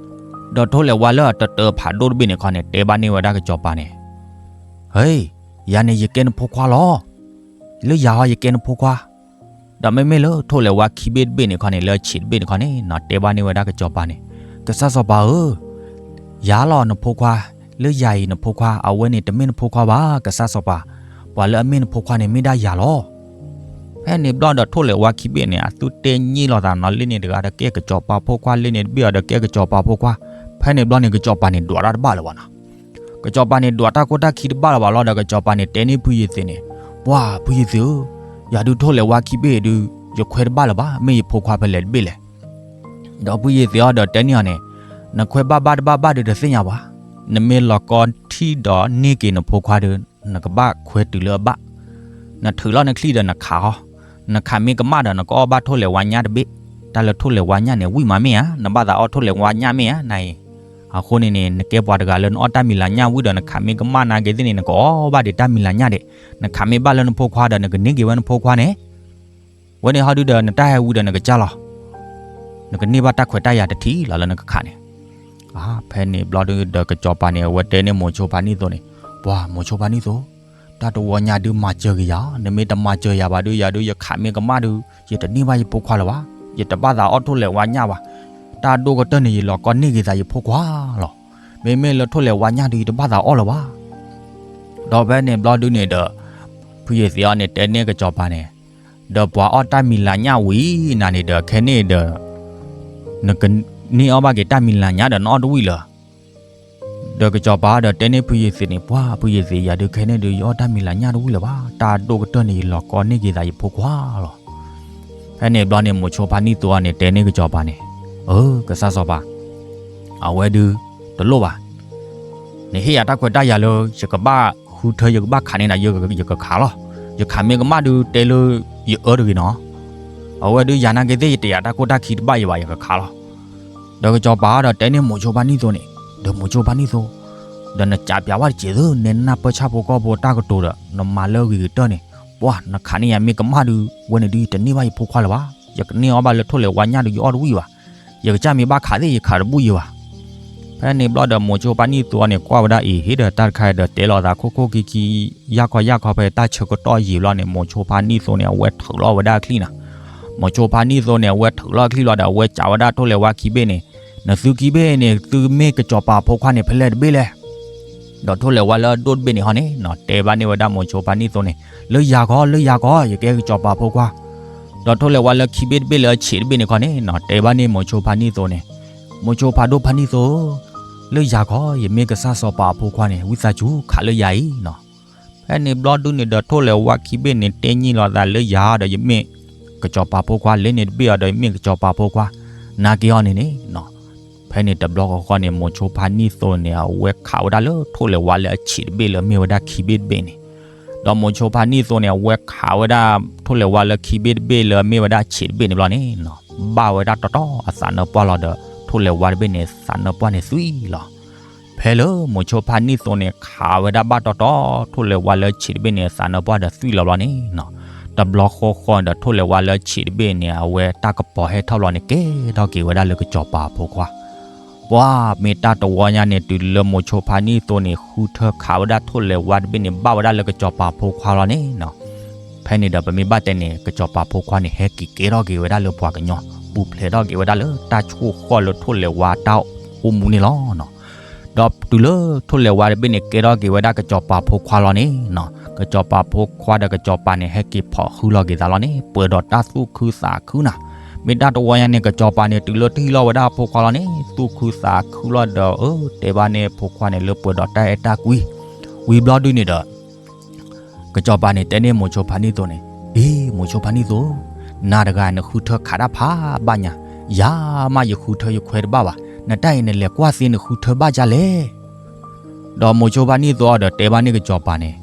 ဒီးထိၣ်လဲၤဝါလၢအတတၢဖးဒိၣ်တဘ့ၣ်န့ၣ်ခီန့ၣ် တဲဘၣ်န့ၢ်ဝဲဒၣ်ကစီၤပၤန့ၣ်, ဟ့, ယၤန့ၣ်ယကဲနဖိခွါလီၤ. လၢယၤဟီယကဲနဖိခွါ. ဒီးမ့မ့ၢ်လၢထိၣ်လဲၤဝါခံဘ့ၣ်တဘ့ၣ်န့ၣ်ခီန့ၣ် လၢအဆံးတဘ့ၣ်န့ၣ်ခီန့ၣ် တဲဘၣ်န့ၢ်ဝဲဒၣ်ကစီၤပၤန့ၣ်, ကစၢ်စီၤပၤဧၢ, ယၤလီၤနဖိခွါ, လၢယၤအံၤနဖိခွါ အဝဲန့ၣ်တမ့ၢ်နဖိခွါဘၣ် ကစၢ်စီၤပၤ, ပှၤလၢအမ့ၢ်နဖိခွါန့ၣ်မ့ၢ်ဒၣ်ယၤလီၤ. ဖဲန့ၣ်ဘျီဒီးထိၣ်လဲၤဝါခံဘ့ၣ်န့ၣ် အသုတဲညံလိာ်သးနီၤ လ့န့ၣ်တဂၤဒီးကဲကစီၤပၤဖိခွါ လ့န့ၣ်တဘ့ၣ်အီၤဒီးကဲကစီၤပၤဖိခွါ. ဖဲန့ၣ်ဘျီန့ၣ် ကစီၤပၤန့ၣ်ဒွးတၢ်တဘၣ်လၢၤဘၣ်နီၤ. ကစီၤပၤန့ၣ်ဒွးတၢ်ခိၣ်တၢ်ခံတဘၣ်လၢၤဘၣ်လီၤဒီး ကစီၤပၤန့ၣ်တဲန့ၢ်ဖုယ့ၤသ့းန့ၣ်, ပှၢ်ဖုယ့ၤသ့းဧၢ, ယၤဒုးထိၣ်လဲၤဝါခံဘ့ၣ်ဒုး ယခွဲးတဘၣ်လၢၤဘၣ်, မ့ၢ်ယဖိခွါဖဲလဲၣ်တဘ့ၣ်လဲၣ်. ဒီးဖုယ့ၤသ့းအီၤဒီးတဲန့ၢ်အီၤန့ၣ်, နခွဲးဘၣ်ဘၣ်တဘၣ်ဘၣ်ဒုးတသ့ၣ်ညါဘၣ်. နမ့ၢ်လီၤကီထံၣ်ဒီးန့ၢ်က့ၤနဖိခွါဒီး နကဘၣ်ခွဲးတုၤလၢအဘၣ်. နထုးလီၤနချံၣ်ဒီးနခးအီၤ, နခးမ့ၢ်ကမၣ်ဒီးနကအီၣ်ဘၣ်ထိၣ်လဲၤဝါညၣ်တဘ့ၣ်. တၢ်လၢထိၣ်လဲၤဝါညၣ်န့ၣ် ဝံၣ်မးမ့ၢ်ဧါ, နဘၣ်သးအီၣ်ထိၣ်လဲၤဝါညၣ်မ့ၢ်ဧါ နအံၤ. အဃိန့ၣ်န့ၣ် နကဲပှၤတဂၤလၢနအီၣ်တၢ်မံၤလၤညၣ်ဝံၣ်ဒီး နခးမ့ၢ်ကမၣ်နာ်က့ၤသ့ၣ်န့ၣ် နကအီၣ်ဘၣ်ဒံးတၢ်မံၤလၤညၣ်ဒံး. နခးမ့ၢ်ဘၣ်လၢနဖိခွါဒီး နကန့ၢ်က့ၤဝဲနဖိခွါန့ၣ် ဝဲန့ၣ်ဟီဒုဒီး နတၢ်ဟဲဝံၤဒီးနကစၢ်လီၤ. နကန့ၢ်ဘၣ်တၢ်ခွဲးတၢ်ယာ်တထံၣ်လီၤလၢနကခးန့ၣ်. ဖဲန့ၣ်ဘျီဒုဒီး ကစီၤပၤန့ၣ် အဝဲတဲန့ၢ်မိၤဆိဖါနံၣ်သိန့ၣ်, ပှၢ်မိၤဆိဖါနံၣ်သိ, တၢ်တဝီညါဒုးမၤစၢၤက့ၤယၤ, နမ့ၢ်တမၤစၢၤယၤဘၣ်ဒုး ယၤဒုး ယခးမ့ၢ်ကမၣ်ဒုး ယတန့ၢ်ဘၣ်ယဖိခွါလၢၤဘၣ်, ယတဘၣ်သးအီၣ်ထိၣ်လဲၤဝါညၣ်ဘၣ်. တၢ်ဒိၣ်ကတၢၢ်န့ၣ် ယလီၤကီန့ၢ်က့ၤသးယဖိခွါလီၤ. မ့မ့ၢ်လၢထိၣ်လဲၤဝါညၣ်ဒုး ယတဘၣ်သးအီၣ်လၢၤဘၣ်. ဒီးဖဲန့ၣ်ဘျီဒုန့ၣ်ဒီး ဖုယ့ၤသ့းအီၤန့ၣ် တဲန့ၢ်ကစီၤပၤန့ၣ်, ဒီးပှၤအီၣ်တၢ်မံၤလၤညၣ်ဝံၤနၤန့ၣ်ဒီး ခဲန့ၣ်ဒီး နကန့ၢ်အီၣ်ဘၣ်က့ၤတၢ်မံၤလၤညၣ်ဒီးနအီၣ်တဝံၣ်လၢၤ. ဒီးကစီၤပၤဒီးတဲန့ၢ်ဖုယ့ၤသ့းန့ၣ်, ပှၢ်ဖုယ့ၤသ့း, ယၤဒုးခဲန့ၣ်ဒုး ယအီၣ်တၢ်မံၤလၤညၣ်တဝံၣ်လၢၤဘၣ်, တၢ်ဒိၣ်ကတၢၢ်န့ၣ် ယလီၤကီန့ၢ်က့ၤသးယဖိခွါလီၤ. ဖဲန့ၣ်ဘျီန့ၣ် မိၤဆိဖါနံၣ်သိအီၤန့ၣ် တဲန့ၢ်ကစီၤပၤန့ၣ်, အၢ ကစၢ်စီၤပၤ, အဝဲဒုးတလိၣ်ဘၣ်. နဟ့ၣ်ယၤတၢ်ခွဲးတၢ်ယာ်လၢ ယကဘၣ်ဃုထၢ ယကဘၣ်ခးန့ၢ်နၤ ယကခးလီၤ. ယခးမ့ၢ်ကမၣ်ဒုးတဲလၢယအၢတဂ့ၤနီၤ. အဝဲဒုးယၤနာ်က့ၤသ့ၣ် ယတယာ်တၢ်ခိၣ်တၢ်ခံတဘၣ်ယၤဘၣ် ယကခးလီၤ. ဒီးကစီၤပၤဒီးတဲန့ၢ်မိၤဆိဖါနံၣ်သိန့ၣ်, ဒီးမိၤဆိဖါနံၣ်သိ, ဒီးနကးပၠးဝဲတစဲးသု နဲနနၢ်ပၢၢ်ဆၣ်ဖိကီၢ်ဖိတၢ်ကတိၤဒီး နမၤလၢအဂ့ၤကတၢၢ်န့ၣ်, ပှၢ်နခးန့ၢ်ယၤမ့ၢ်ကမၣ်ဒုး ဝဲန့ၣ်ဒုး ယတန့ၢ်ဘၣ်ယဖိခွါလၢၤဘၣ်, ယကန့ၢ်အီၣ်ဘၣ်လၢထိၣ်လဲၤဝါညၣ်ဒုး ယအီၣ်တဝံၣ်ဘၣ်, ယကစၢ်မ့ၢ်ဘၣ်ခးသ့ၣ် ယခးတဘူၣ်ယၤဘၣ်. ဖဲန့ၣ်ဘျီဒီး မိၤဆိဖါနံၣ်သိအီၤန့ၣ် ကွၢ်ဝဲဒၣ်အံၤ ဟ့ၣ်ဒီးတၢ်တခါဒီး တဲလီၤသးခိၣ်ခိၣ်ခံခံ ယၢ်ခီယၢ်ခီ ဖဲတၢ်ဆၢကတီၢ်ယံာ်ဘျီန့ၣ် မိၤဆိဖါနံၣ်သိန့ၣ် အဝဲထုးလီၤဝဲဒၣ်အချံၣ်နီၤ. မိၤဆိဖါနံၣ်သိန့ၣ် အဝဲထုးလီၤအချံၣ်လီၤဒီး အဝဲစံးဝဲဒၣ်ထိၣ်လဲၤဝါခံဘ့ၣ်န့ၣ်, နသုခံဘ့ၣ်န့ၣ် သုမ့ၢ်ကစီၤပၤဖိခွါန့ၣ် ဖဲလဲၣ်တဘ့ၣ်လဲၣ်. ဒီးထိၣ်လဲၤဝါလၢအဒိၣ်တဘ့ၣ်န့ၣ်ဟီန့ၣ်နီၤ တဲဘၣ်န့ၢ်ဝဲဒၣ်မိၤဆိဖါနံၣ်သိန့ၣ်, လၢယၤကီး လၢယၤကီး ယကဲကစီၤပၤဖိခွါ. ဒီးထိၣ်လဲၤဝါလၢခံဘ့ၣ်တဘ့ၣ်လၢအဆံးတဘ့ၣ်န့ၣ်ခီန့ၣ်နီၤ တဲဘၣ်န့ၢ်မိၤဆိဖါနံၣ်သိန့ၣ်, မိၤဆိဖါဒိၣ်ဖါနံၣ်သိဧၢ, လၢယၤကီး ယမ့ၢ်ကစၢ်စီၤပၤအဖိခွါန့ၣ် ဝံသးစူၤခးလၢယၤအံၤနီၤ. ဖဲန့ၣ်ဘျီဒုန့ၣ်ဒီး ထိၣ်လဲၤဝါခံဘ့ၣ်န့ၣ် တဲညံလိာ်သးလၢယၤဒီး ယမ့ၢ်ကစီၤပၤဖိခွါ, လ့န့ၣ်တဘ့ၣ်အီၤဒီး ယမ့ၢ်ကစီၤပၤဖိခွါ, နာ်က့ၤအီၤန့ၣ်န့ၣ်နီၤ. ဖဲန့ၣ်တဘျီဃီဃီန့ၣ် မိၤဆိဖါနံၣ်သိန့ၣ် အဝဲခးဝဲဒၣ်လၢထိၣ်လဲၤဝါလၢအဆံးတဘ့ၣ်လၢအမ့ၢ်ဝဲဒၣ်ခံဘ့ၣ်တဘ့ၣ်န့ၣ်, ဒီးမိၤဆိဖါနံၣ်သိန့ၣ် အဝဲခးဝဲဒၣ်ထိၣ်လဲၤဝါလၢခံဘ့ၣ်တဘ့ၣ်လၢအမ့ၢ်ဝဲဒၣ်ဆံးတဘ့ၣ်န့ၣ်ဘျီန့ၣ်နီၤ, ဘၣ်ဝဲဒၣ်တီတီအသးနၢပှၢ်လီၤဒီး ထိၣ်လဲၤဝါတဘ့ၣ်န့ၣ် သးနၢပှၢ်န့ၣ်သွံၣ်လီၤ. ဖဲလၢမိၤဆိဖါနံၣ်သိန့ၣ် ခးဝဲဒၣ်ဘၣ်တီတီ ထိၣ်လဲၤဝါလၢဆံးတဘ့ၣ်န့ၣ် သးနၢပှၢ်ဒီးသွံၣ်လီၤဘျီန့ၣ်နီၤ, တဘျီဃီဃီဒီး ထိၣ်လဲၤဝါလၢဆံးတဘ့ၣ်န့ၣ် အဝဲတၢ်ကပီၤဟဲထီၣ်ဘျီန့ၣ် ကဲထီၣ်က့ၤဝဲဒၣ်လၢကစီၤပၤအဖိခွါ. ပှၢ်မ့ၢ်တၢ်တဝီညါန့ၣ် တုၤလၢမိၤဆိဖါနံၣ်သိန့ၣ် ဃုထၢခးဝဲဒၣ်ထိၣ်လဲၤဝါတဘ့ၣ်န့ၣ် ဘၣ်ဝဲဒၣ်လၢကစီၤပၤဖိခွါလီၤန့ၣ်နီၤ. ဖဲန့ၣ်ဒီးပမ့ၢ်ဘၣ်တဲန့ၣ် ကစီၤပၤဖိခွါန့ၣ် ဟဲက့ၤကဲထီၣ်က့ၤဝဲဒၣ်လၢပှၤကညီ, ပူၤဖျဲးထီၣ်က့ၤဝဲဒၣ်လၢတၢ်ဆိၣ်ဃီၣ်လၢထိၣ်လဲၤဝါတၢ်အိၣ်မူန့ၣ်လီၤနီၤ. ဒီးတုၤလၢထိၣ်လဲၤဝါတဘ့ၣ်န့ၣ် ကဲထီၣ်က့ၤဝဲဒၣ်ကစီၤပၤဖိခွါလီၤန့ၣ်နီၤ, ကစီၤပၤဖိခွါဒီးကစီၤပၤန့ၣ် ဟဲက့ၤဖီၣ်ဃုလီၤက့ၤသးလီၤန့ၣ် ပှဲၤဒီးတၢ်သူၣ်ခုသးခုနီၤ. မ့ၢ်တၢ်တဝီညါန့ၣ် ကစီၤပၤန့ၣ် တုၤလၢတဟံၣ်လီၤဝဲဒၣ်အဖိခွါလီၤန့ၣ် သူၣ်ခုသးခုလီၤဒီး အၢ တဲဘၣ်န့ၢ်ဖိခွါန့ၣ်လၢပှဲၤဒီးတၢ်အဲၣ်တၢ်ကွံ. ဝံၤဘျီဒုန့ၣ်ဒီး ကစီၤပၤန့ၣ် တဲန့ၢ်မိၤဆိဖါနံၣ်သိန့ၣ်, အ့ မိၤဆိဖါနံၣ်သိ, နၤတဂၤနဃုထၢခးတၢ်ဖးဘၣ်ညါ, ယၤမးယဃုထၢယခွဲးတဘၣ်ဘၣ်, နတၢ်အံၤနလဲၤကွၢ်သ့နဃုထၢဘၣ်ဒ်လဲၣ်. ဒီးမိၤဆိဖါနံၣ်သိအီၤဒီးတဲဘၣ်န့ၢ်ကစီၤပၤန့ၣ်,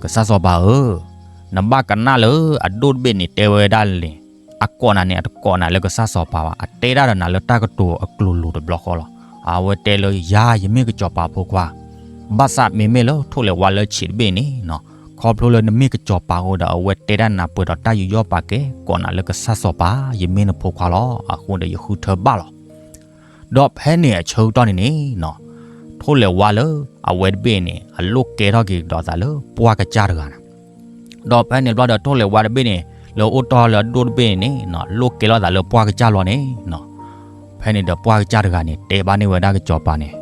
ကစၢ်စီၤပၤဧၢ, နဘၣ်ကနၣ်လၢအဒိၣ်တဘ့ၣ်န့ၣ် တဲဝဲဒၣ်န့ၣ်, အကိးနၤန့ၣ် အတကိးနၤလၢကစၢ်စီၤပၤဘၣ်, အတဲဒၣ်ဒီးနၤလၢတၢ်ကတိၤအကျိၤလိၤတဘျီဃီလီၤ. အဝဲတဲလၢယၤ ယမ့ၢ်ကစီၤပၤဖိခွါ, ဘၣ်ဆၣ်မ့မ့ၢ်လၢထိၣ်လဲၤဝါလၢဆံးတဘ့ၣ်န့ၣ်နီၤ, ခီဖျိလၢနမ့ၢ်ကစီၤပၤအဃိဒီး အဝဲတဲဒၣ်နၤပှဲၤဒီးတၢ်ယူးယီၣ်ပာ်ကဲ, ကိးနၤလၢကစၢ်စီၤပၤ, ယမ့ၢ်နဖိခွါလီၤ. အဃိဒီးယဃုထၢဘၣ်လီၤ. ဒီးဖဲန့ၣ်အဆၢကတီၢ်န့ၣ်န့ၣ်နီၤ, ထိၣ်လဲၤဝါလၢအဝဲတဘ့ၣ်န့ၣ် အလိၣ်ကဲထီၣ်က့ၤဒီးသးလၢပှၢ်ကစၢ်တဂၤန့ၣ်, ဒီးဖဲန့ၣ်ဘျီဒီးထိၣ်လဲၤဝါတဘ့ၣ်န့ၣ် လၢအိၣ်တီၢ်လၢအဒိၣ်တဘ့ၣ်န့ၣ်နီၤ, လိၣ်ကဲလိာ်သးလၢပှၢ်ကစၢ်လီၤန့ၣ်နီၤ. ဖဲန့ၣ်ဒီးပှၢ်ကစၢ်တဂၤန့ၣ် တဲဘၣ်န့ၢ်ဝဲဒၣ်ကစီၤပၤန့ၣ်,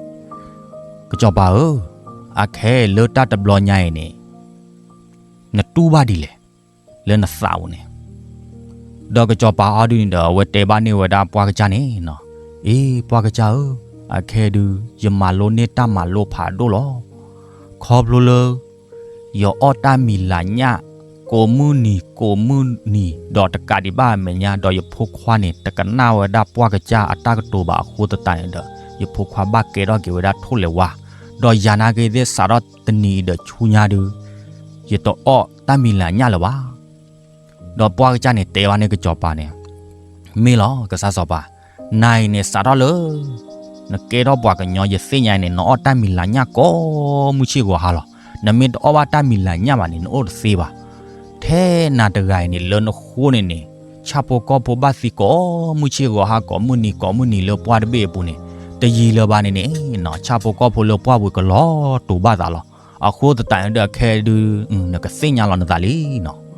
ကစီၤပၤဧၢ, အခဲလၢတၢ်တဘျီညါအံၤန့ၣ် နတူၢ်ဘၣ်ဒ်လဲၣ်, လၢနသးပူၤန့ၣ်. ဒီးကစီၤပၤအီၤဒုန့ၣ်ဒီး အဝဲတဲဘၣ်န့ၢ်ဝဲဒၣ်ပှၢ်ကစၢ်န့ၣ်နီၤ, အ့ ပှၢ်ကစၢ်ဧၢ, အခဲဒု ယမၤလိန့ၢ်တၢ်မၤလိဖးဒိၣ်လီၤ. ခီဖျိလၢ ယအီၣ်တၢ်မံၤလၤညၣ် ကိးမုၢ်နံၤကိးမုၢ်နံၤ ဒီးတကးဒံးဘၣ်အမဲာ်ညါ ဒီးယဖိခွါန့ၣ် တကနၣ်ဝဲဒၣ်ပှၢ်ကစၢ်အတၢ်ကတိၤဘၣ်အဃိသတးန့ၣ်ဒီး ယဖိခွါဘၣ်ကဲထီၣ်က့ၤဝဲဒၣ်ထိၣ်လဲၤဝါ, ဒီးယၤနာ်က့ၤသ့ၣ် စးထီၣ်တနံၤအံၤဒီးဆူညါဒု ယတအီၣ်တၢ်မံၤလၤညၣ်လၢၤဘၣ်. ဒီးပှၢ်ကစၢ်န့ၣ်တဲဘၣ်န့ၢ်ကစီၤပၤန့ၣ်, မ့ၢ်လီၤ ကစၢ်စီၤပၤ, နၤအံၤန့ၣ် စးထီၣ်လၢ နကဲထီၣ်ပှၤကညီ ယသ့ၣ်ညါအံၤန့ၣ် နအီၣ်တၢ်မံၤလၤညၣ်ကိးမုၢ်ဆ့ၣ်ဂီၤဟါလီၤ. နမ့ၢ်တအီၣ်ဘၣ်တၢ်မံၤလၤညၣ်ဘၣ်န့ၣ် နအိၣ်တသ့ဘၣ်. ထဲနၤတဂၤအံၤန့ၣ် လၢနဃိန့ၣ်န့ၣ် ဆၣ်ဖိကီၢ်ဖိဘၣ်သံကိးမုၢ်ဆ့ၣ်ဂီၤဟါ ကိးမုၢ်နံၤကိးမုၢ်နံၤလၢပှၢ်တဘ့ၣ်အပူၤန့ၣ် တယံာ်လၢၤဘၣ်န့ၣ်န့ၣ်နီၤ ဆၣ်ဖိကီၢ်ဖိလၢပှၢ်ပူၤကလီၤတူာ်ဘၣ်သးလီၤ. အဃိသတးန့ၣ်ဒီး အခဲဒု နကသ့ၣ်ညါလီၤနသးလံနီၤ.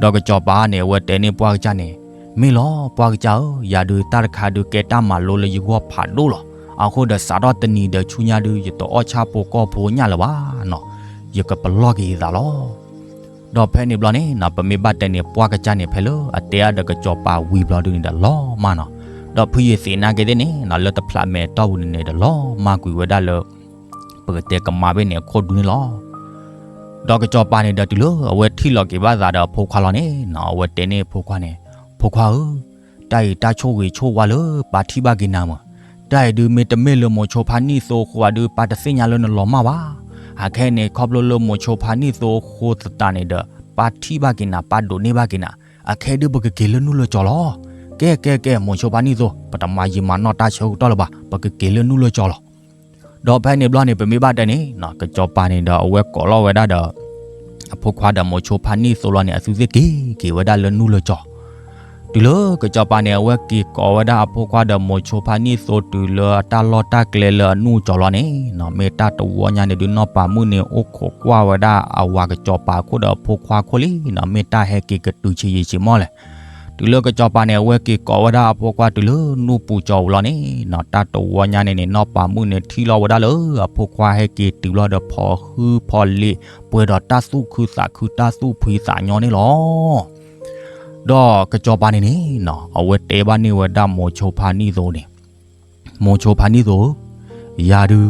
ဒီးကစီၤပၤန့ၣ် အဝဲတဲန့ၢ်ပှၢ်ကစၢ်န့ၣ်, မ့ၢ်လီၤ ပှၢ်ကစၢ်ဧၢ, ယၤဒုတၢ်တခါဒုကဲတၢ်မၤလိလၢယဂီၢ်ဖးဒိၣ်လီၤ. အဃိဒီးစးထီၣ်တနံၤဒီးဆူညါဒု ယတအီၣ်ဆၣ်ဖိကီၢ်ဖိညၣ်လၢၤဘၣ်နီၤ. ယကပလီၢ်က့ၤယသးလီၤ. ဒီးဖဲန့ၣ်ဘျီန့ၣ်နီၤ ပမ့ၢ်ဘၣ်တဲန့ၣ် ပှၢ်ကစၢ်န့ၣ် ဖဲလၢအတဲအါဒီးကစီၤပၤဝံၤဘျီဒုန့ၣ်ဒီးလီၤမၢ်နီၤ. ဒီးဖုယသ့ၣ်နာ်က့ၤသ့ၣ်န့ၣ်နီၤ လၢတဖျးမဲာ်တီၢ်ပူၤန့ၣ်န့ၣ်ဒီးလီၤမၢ်ကွံာ်ဝဲဒၣ်လၢ ပကတဲကမါဘ့ၣ်န့ၣ်အခိၣ်ဒူန့ၣ်လီၤ. ဒီးကစီၤပၤန့ၣ်ဒီးတုၤလၢအဝဲထံၣ်လီၤက့ၤဘၣ်သးဒီးအဖိခွါလီၤန့ၣ်နီၤ အဝဲတဲန့ၢ်အဖိခွါန့ၣ်, ဖိခွါဧၢ, တၢ်အံၤတၢ်ဆိၣ်ဂ့ၤဆိၣ်ဝါလၢပၢ်ထံၣ်ဘၣ်က့ၤနၤမး. တၢ်အံၤဒုမ့ၢ်တမ့ၢ်လၢမိၤဆိဖါနံၣ်သိအဃိဘၣ်ဒု ပၢ်တသ့ၣ်ညါလၢနလီၤမၢ်ဘၣ်. အခဲအံၤန့ၣ် ခီဖျိလၢမိၤဆိဖါနံၣ်သိအဃိသတးန့ၣ်ဒီး ပၢ်ထံၣ်ဘၣ်က့ၤနၤ ပၢ်ဒိးန့ၢ်ဘၣ်က့ၤနၤ. အခဲဒုပကက့ၤလၢနူၢ်လၢကၠီလီၤ. ကဲ ကဲ ကဲ မိၤဆိဖါနံၣ်သိ, ပတမၤယံာ်မၤနီၢ်တၢ်ဆၢကတီၢ်လၢၤဘၣ်, ပကက့ၤလၢနူၢ်လၢကၠီလီၤ. ဒီးဖဲန့ၣ်ဘျီန့ၣ် ပမ့ၢ်ဘၣ်တဲန့ၣ်နီၤ ကစီၤပၤန့ၣ်ဒီးအဝဲကိးလီၤဝဲဒၣ်ဒီး အဖိခွါဒီးမိၤဆိဖါနံၣ်သိလီၤန့ၣ် အသုသ့ၣ်က့ၤက့ၤဝဲဒၣ်လၢနူၢ်လၢကၠီ. တုၤလၢကစီၤပၤန့ၣ် အဝဲက့ၤကိးဝဲဒၣ်အဖိခွါဒီးမိၤဆိဖါနံၣ်သိတုၤလၢအတၢ်လီၢ်တၢ်ကျဲလၢအနူၢ်ကၠီလီၤန့ၣ်နီၤ မ့ၢ်တၢ်တဝီညါန့ၣ်ဒု နီၢ်ပၤမုၣ်န့ၣ် အိၣ်ခိးကွၢ်ဝဲဒၣ်အဝၤကစီၤပၤအခိၣ်ဒီးအဖိခွါအခိၣ်လံနီၤ မ့ၢ်တၢ်ဟဲက့ၤကတုၤဆံးယံာ်ဆံးမီၢ်လဲၣ်. တုၤလၢကစီၤပၤန့ၣ် အဝဲက့ၤကိးဝဲဒၣ်အဖိခွါတုၤလၢနူၢ်ပူၤကၠီပူၤလီၤန့ၣ်နီၤ တၢ်တဝီညါန့ၣ်န့ၣ် နီၢ်ပၤမုၣ်န့ၣ် ထံၣ်လီၤဝဲဒၣ်လၢအဖိခွါဟဲက့ၤတုၤဘျီဒီး ဖီၣ်ဟုဖီၣ်လ့ၤ ပှဲၤဒီးတၢ်သူၣ်ခုသးခုတၢ်သူၣ်ဖှံသးညီန့ၣ်လီၤ. ဒီးကစီၤပၤန့ၣ်န့ၣ်နီၤ အဝဲတဲဘၣ်န့ၢ်ဝဲဒၣ်မိၤဆိဖါနံၣ်သိန့ၣ် မိၤဆိဖါနံၣ်သိဧၢ, ယၤဒု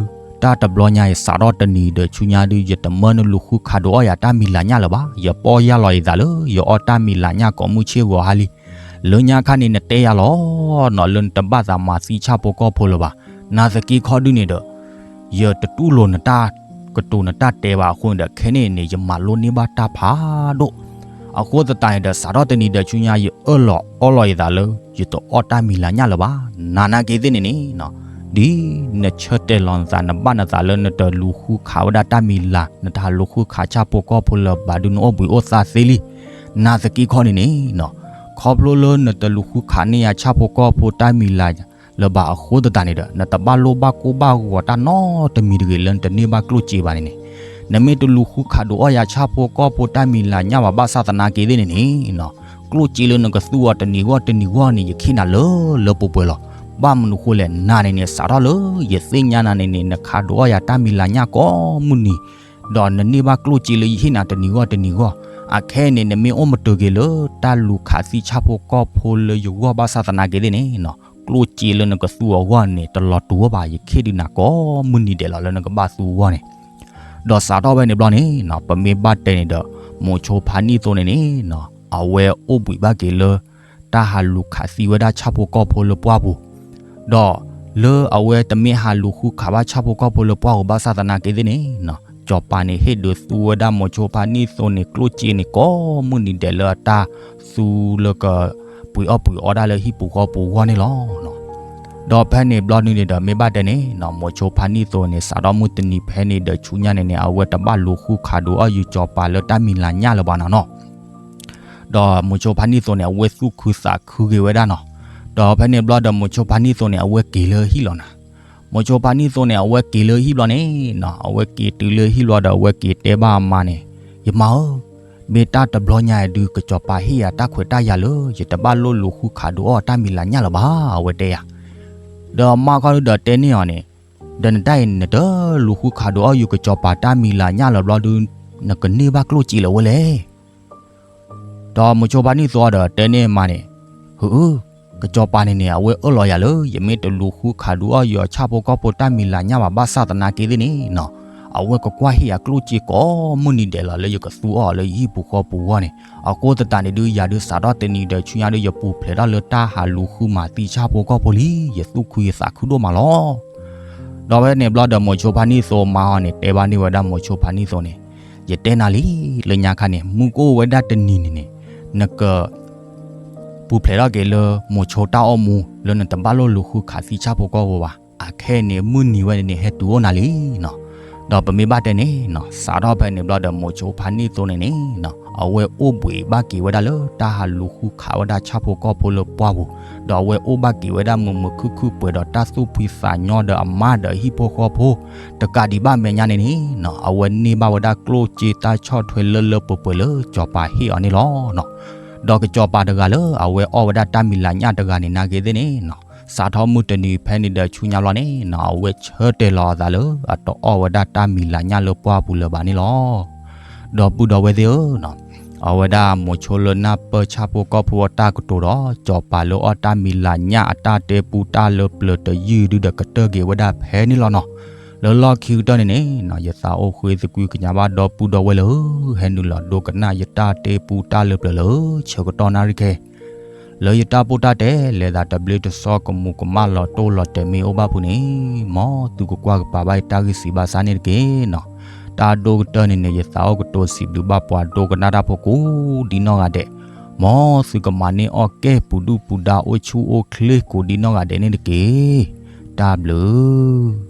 တၢ်တဘျီညါအံၤ စးထီၣ်တနံၤဒီးဆူညါဒု ယတမၢနလူၤဃုခးဒိးအီၣ်ယၤတၢ်မံၤလၤညၣ်လၢၤဘၣ်. ယပီၢ်ယၢ်လီၤယသးလၢ ယအီၣ်တၢ်မံၤလၤညၣ်ကိးမုၢ်ဆ့ၣ်ဂီၤဟါလံ. လၢညါခါန့ၣ် နတဲယၤလီၤနီၤ လၢနတဘၣ်သးမၤသံဆၣ်ဖိကီၢ်ဖိလၢၤဘၣ်. နာ်သက့ခီဒုန့ၣ်ဒီး ယတတူၢ်လိာ်နတၢ်ကတိၤနတၢ်တဲဘၣ်အဃိန့ၣ်ဒီး ခဲန့ၣ်န့ၣ် ယမၤလိန့ၢ်ဘၣ်တၢ်ဖးဒိၣ်. အဃိသတးန့ၣ်ဒီး စးထီၣ်တနံၤဒီးဆူညါ ယအၢၣ်လီၤအီလီၤယသးလၢ ယတအီၣ်တၢ်မံၤလၤညၣ်လၢၤဘၣ်. နၤနာ်က့ၤသ့ၣ်န့ၣ်န့ၣ်နီၤ ဒ်နဆၢတဲာ်လီၤနသး နဘၣ်နသးလၢနတလူၤဃုခးဝဲဒၣ်တၢ်မံၤလၤ နတလူၤဃုခးဆၣ်ဖိကီၢ်ဖိလၢၤဘၣ်ဒု နအိၣ်ဘှံးအိၣ်သါသ့လံ. နာ်သက့ခီန့ၣ်န့ၣ်နီၤ ခီဖျိလၢနတလူၤဃုခးန့ၢ်ယၤဆၣ်ဖိကီၢ်ဖိတၢ်မံၤလၤလၢၤဘၣ်အဃိသတးန့ၣ်ဒီး နတဘၣ်လိၣ်ဘၣ်ကိၢ်ဘၣ်ဂီၤတၢ်နီတမံၤတဂ့ၤ လၢနတန့ၢ်ဘၣ်ကျိၣ်စ့ဘၣ်န့ၣ်န့ၣ်, နမ့ၢ်တလူၤဃုခးဒိးအီၣ်ယၤဆၣ်ဖိကီၢ်ဖိတၢ်မံၤလၤညၣ်ဘၣ် ဘၣ်ဆၣ်သနာ်က့သ့ၣ်န့ၣ်န့ၣ်နီၤ ကျိၣ်စ့လၢနကသူအီၤတနံၤဂီၢ်တနံၤဂီၢ်န့ၣ် ယခ့နၤလၢလၢပှဲၤပှဲၤလီၤ. ဘၣ်မနုၤဃိလဲၣ် နၤန့ၣ်န့ၣ် စးထီၣ်လၢယသ့ၣ်ညါနၤန့ၣ်န့ၣ် နခးဒိးအီၣ်ယၤတၢ်မံၤလၤညၣ်ကိးမုၢ်နံၤ ဒီးနန့ၢ်ဘၣ်ကျိၣ်စ့လၢယဟ့ၣ်နၤတနံၤဂီၢ်တနံၤဂီၢ်, အခဲအံၤန့ၣ် နမ့ၢ်အိၣ်မတၤတဂ့ၤလၢတၢ်လူၤခးသံဆၣ်ဖိကီၢ်ဖိလၢယဂီၢ်ဘၣ်ဆၣ်သနာ်က့သ့ၣ်န့ၣ်နီၤ ကျိၣ်စ့လၢနကသူအီၤအဂီၢ်န့ၣ် တလီၤတူာ်ဘၣ် ယခ့ဒုးနၤကိးမုၢ်နံၤဒဲးလီၤ လၢနကဘၣ်သူအဂီၢ်န့ၣ်. ဒီးစးထီၣ်ဖဲန့ၣ်ဘျီန့ၣ်နီၤ ပမ့ၢ်ဘၣ်တဲန့ၣ်ဒီး မိၤဆိဖါနံၣ်သိန့ၣ်န့ၣ်နီၤ အဝဲအိၣ်ဘှံးဘၣ်က့ၤလၢ တၢ်ဟးလူၤခးသံဝဲဒၣ်ဆၣ်ဖိကီၢ်ဖိလၢပှၢ်ပူၤ, ဒီးလၢအဝဲတမ့ၢ်ဟးလူၤဃုခးဘၣ်ဆၣ်ဖိကီၢ်ဖိလၢပှၢ်ပူၤဘၣ်ဆၣ်သနာ်က့သ့ၣ်န့ၣ်နီၤ စီၤပၤန့ၣ် ဟ့ၣ်ဒုးသူဝဲဒၣ်မိၤဆိဖါနံၣ်သိန့ၣ် ကျိၣ်စ့န့ၣ် ကိးမုၢ်နံၤဒဲးလၢအတၢ်သူလၢကပှ့ၤအီၣ်ပှ့ၤအီဒၣ်လၢဟံၣ်ပူၤဃီပူၤအဂီၢ်န့ၣ်လီၤ. ဒီးဖဲန့ၣ်ဘျီဒုန့ၣ်ဒီး မ့ၢ်ဘၣ်တဲန့ၣ်နီၤ မိၤဆိဖါနံၣ်သိန့ၣ် စးထီၣ်မုၢ်တနံၤဖဲန့ၣ်ဒီးဆူညါန့ၣ်န့ၣ် အဝဲတဘၣ်လူၤဃုခးဒိးအီၣ်ယုာ်စီၤပၤလၢတၢ်မံၤလၤညၣ်လၢၤဘၣ်နီၤနီၤ. ဒီးမိၤဆိဖါနံၣ်သိန့ၣ် အဝဲသူၣ်ခုသးခုဂ့ၤဝဲဒၣ်နီၤ. ဒီးဖဲန့ၣ်ဘျီဒီးမိၤဆိဖါနံၣ်သိန့ၣ် အဝဲက့ၤလၢဟံၣ်လီၤနၤ. မိၤဆိဖါနံၣ်သိန့ၣ် အဝဲက့ၤလၢဟံၣ်ဘျီန့ၣ်နီၤ အဝဲက့ၤတုၤလၢဟံၣ်ဘျီဒီး အဝဲက့ၤတဲဘၣ်အမါန့ၣ်, ယမါဧၢ, မ့ၢ်တၢ်တဘျီညါအံၤဒုး ကစီၤပၤဟ့ၣ်ယၤတၢ်ခွဲးတၢ်ယာ်လၢ ယတဘၣ်လိၣ်လူၤဃုခးဒိးအီၣ်တၢ်မံၤလၤညၣ်လၢၤဘၣ် အဝဲတဲယၤ. ဒီးအမါခီဒုးဒီးတဲန့ၢ်အီၤန့ၣ်, ဒီးနတၢ်အံၤ နတလူၤဃုခးဒိးအီၣ်ယုာ်ကစီၤပၤတၢ်မံၤလၤညၣ်လၢၤဘျီဒုး နကန့ၢ်ဘၣ်ကျိၣ်စ့လၢၤဝဲလဲၣ်. ဒီးမိၤဆိဖါနံၣ်သိဒီးတဲန့ၢ်အမါန့ၣ်, ဟၢအၢ, ကစီၤပၤန့ၣ်န့ၣ် အဝဲအၢၣ်လီၤယၤလၢ ယမ့ၢ်တလူၤဃုခးဒုးအီၣ်ယီၤဆၣ်ဖိကီၢ်ဖိတၢ်မံၤလၤညၣ်ဘၣ် ဘၣ်ဆၣ်သနာ်က့သ့ၣ်န့ၣ်နီၤ, အဝဲကကွၢ်ဟ့ၣ်ယၤကျိၣ်စ့ကိးမုၢ်နံၤဒဲးလီၤ လၢယကသူအီၤလၢယဟံၣ်ပူၤဃီပူၤအဂီၢ်န့ၣ်, အဃိသတးန့ၣ်ဒုး ယၤဒုးစးထီၣ်တနံၤဒီးဆူညါဒီး ယပူၤဖျဲးထီၣ်လၢတၢ်ဟးလူၤဃုမၤသံဆၣ်ဖိကီၢ်ဖိလံ, ယသူၣ်ခုယသးခုဒိၣ်မးလီၤ. ဒီးဝဲန့ၣ်ဘျီဒီး မိၤဆိဖါနံၣ်သိမါအီၤန့ၣ် တဲဘၣ်န့ၢ်ဝဲဒၣ်မိၤဆိဖါနံၣ်သိန့ၣ်, ယတဲနၤလံ, လၢညါခါန့ၣ် မုၢ်ကအိၣ်ဝဲဒၣ်တနံၤန့ၣ်န့ၣ်, နက ပူၤဖျဲးထီၣ်က့ၤလၢမိၤဆိတၢ်အိၣ်မူ လၢနတဘၣ်လိၣ်လူၤဃုခးသံဆၣ်ဖိကီၢ်ဖိဘၣ်. အခဲအံၤန့ၣ် မုၢ်နံၤဝဲန့ၣ်န့ၣ် ဟဲတုၤအိၣ်နၤလံနီၤ. ဒီးပမ့ၢ်ဘၣ်တဲန့ၣ်နီၤ, စးထီၣ်ဖဲန့ၣ်ဘျီဒီး မိၤဆိဖါနံၣ်သိန့ၣ်န့ၣ်နီၤ, အဝဲအိၣ်ဘှံးဘၣ်က့ၤဝဲဒၣ်လၢတၢ်ဟးလူၤဃုခးဝဲဒၣ်ဆၣ်ဖိကီၢ်ဖိလၢပှၢ်ပူၤ, ဒီးအဝဲအိၣ်ဘၣ်က့ၤဝဲဒၣ်မုာ်မုာ်ခုၣ်ခုၣ် ပှဲၤဒီးတၢ်သူၣ်ဖှံသးညီဒီးအမါဒီးဟံၣ်ဖိဃီဖိ, တကးဒံးဘၣ်မဲာ်ညါန့ၣ်န့ၣ်နီၤ, အဝဲန့ၢ်ဘၣ်ဝဲဒၣ်ကျိၣ်စ့တၢ်ဆီၣ်ထွဲလၢလၢပှဲၤပှဲၤလၢစီၤပၤဟ့ၣ်အီၤန့ၣ်လီၤနီၤ. ဒီးကစီၤပၤတဂၤလၢအဝဲအီၣ်ဝဲဒၣ်တၢ်မံၤလၤညၣ်တဂၤန့ၣ် နာ်က့သ့ၣ်န့ၣ်နီၤ, စးထီၣ်မုၢ်တနံၤဖဲန့ၣ်ဒီးဆူညါဘျီန့ၣ်နီၤ, အဝဲဆၢတဲာ်လီၤအသးလၢအတအီၣ်ဝဲဒၣ်တၢ်မံၤလၤညၣ်လၢပှၢ်ပူၤလၢၤဘၣ်န့ၣ်လီၤ. ဒီပုၢ်ဒီဝဲၢ်သ့ၣ်ဧၢနီၤ, အဝဲဒၣ်မိၤဆိလၢနၢ်ပၢၢ်ဆၣ်ဖိကီၢ်ဖိအတၢ်ကတိၤဒီး စီၤပၤလၢအီၣ်တၢ်မံၤလၤညၣ်အတၢ်တဲပူတၢ်လၢပျၢၤတယုၢ်ဒုဒီးကတၢၢ်က့ၤဝဲဒၣ်ဖဲန့ၣ်လီၤနီၤ. လၢလီၢ်ခံကတၢၢ်န့ၣ်န့ၣ်နီၤ, ယသးအိၣ်ဃ့သကွံကညးဘၣ်ဒီပုၢ်ဒီဝဲၢ်လၢ ဟဲနုာ်လီၤဒိကနၣ်ယတၢ်တဲပူတၢ်လၢပျၢၤလၢဆၢကတီၢ်နၣ်ရံၣ်ခဲ လၢယတၢ်ပိၢ်တၢ်တဲလဲၤသးတဘျ့တဆီ ကမူၤကမၣ်လီၤတိၢ်လီၤတဲာ်မ့ၢ်အိၣ်ဘၣ်ဖုးန့ၣ်, မ်သုကကွၢ်ကပၤဘၣ်ယတၢ်ဂ့ၢ်စံးဘၣ်ဆၣ်န့ၣ်တက့ၢ်နီၤ. တၢ်ဒိၣ်ကတၢၢ်န့ၣ်န့ၣ် ယသးအိၣ်ကတိၤစံးဘျုးဘၣ်ပှၤဒိကနၣ်တၢ်ဖိကိးဒ်နီၢ်ဂၤဒဲး, မ်သုကမၤန့ၢ်အီၣ်ကဲၣ်ပူၤဒုၣ်ပူၤဒါအိၣ်ဆူၣ်အိၣ်ချ့ကိးဒ်နီၢ်ဂၤဒဲးန့ၣ်တက့ၢ်. တၢ်ဘျုး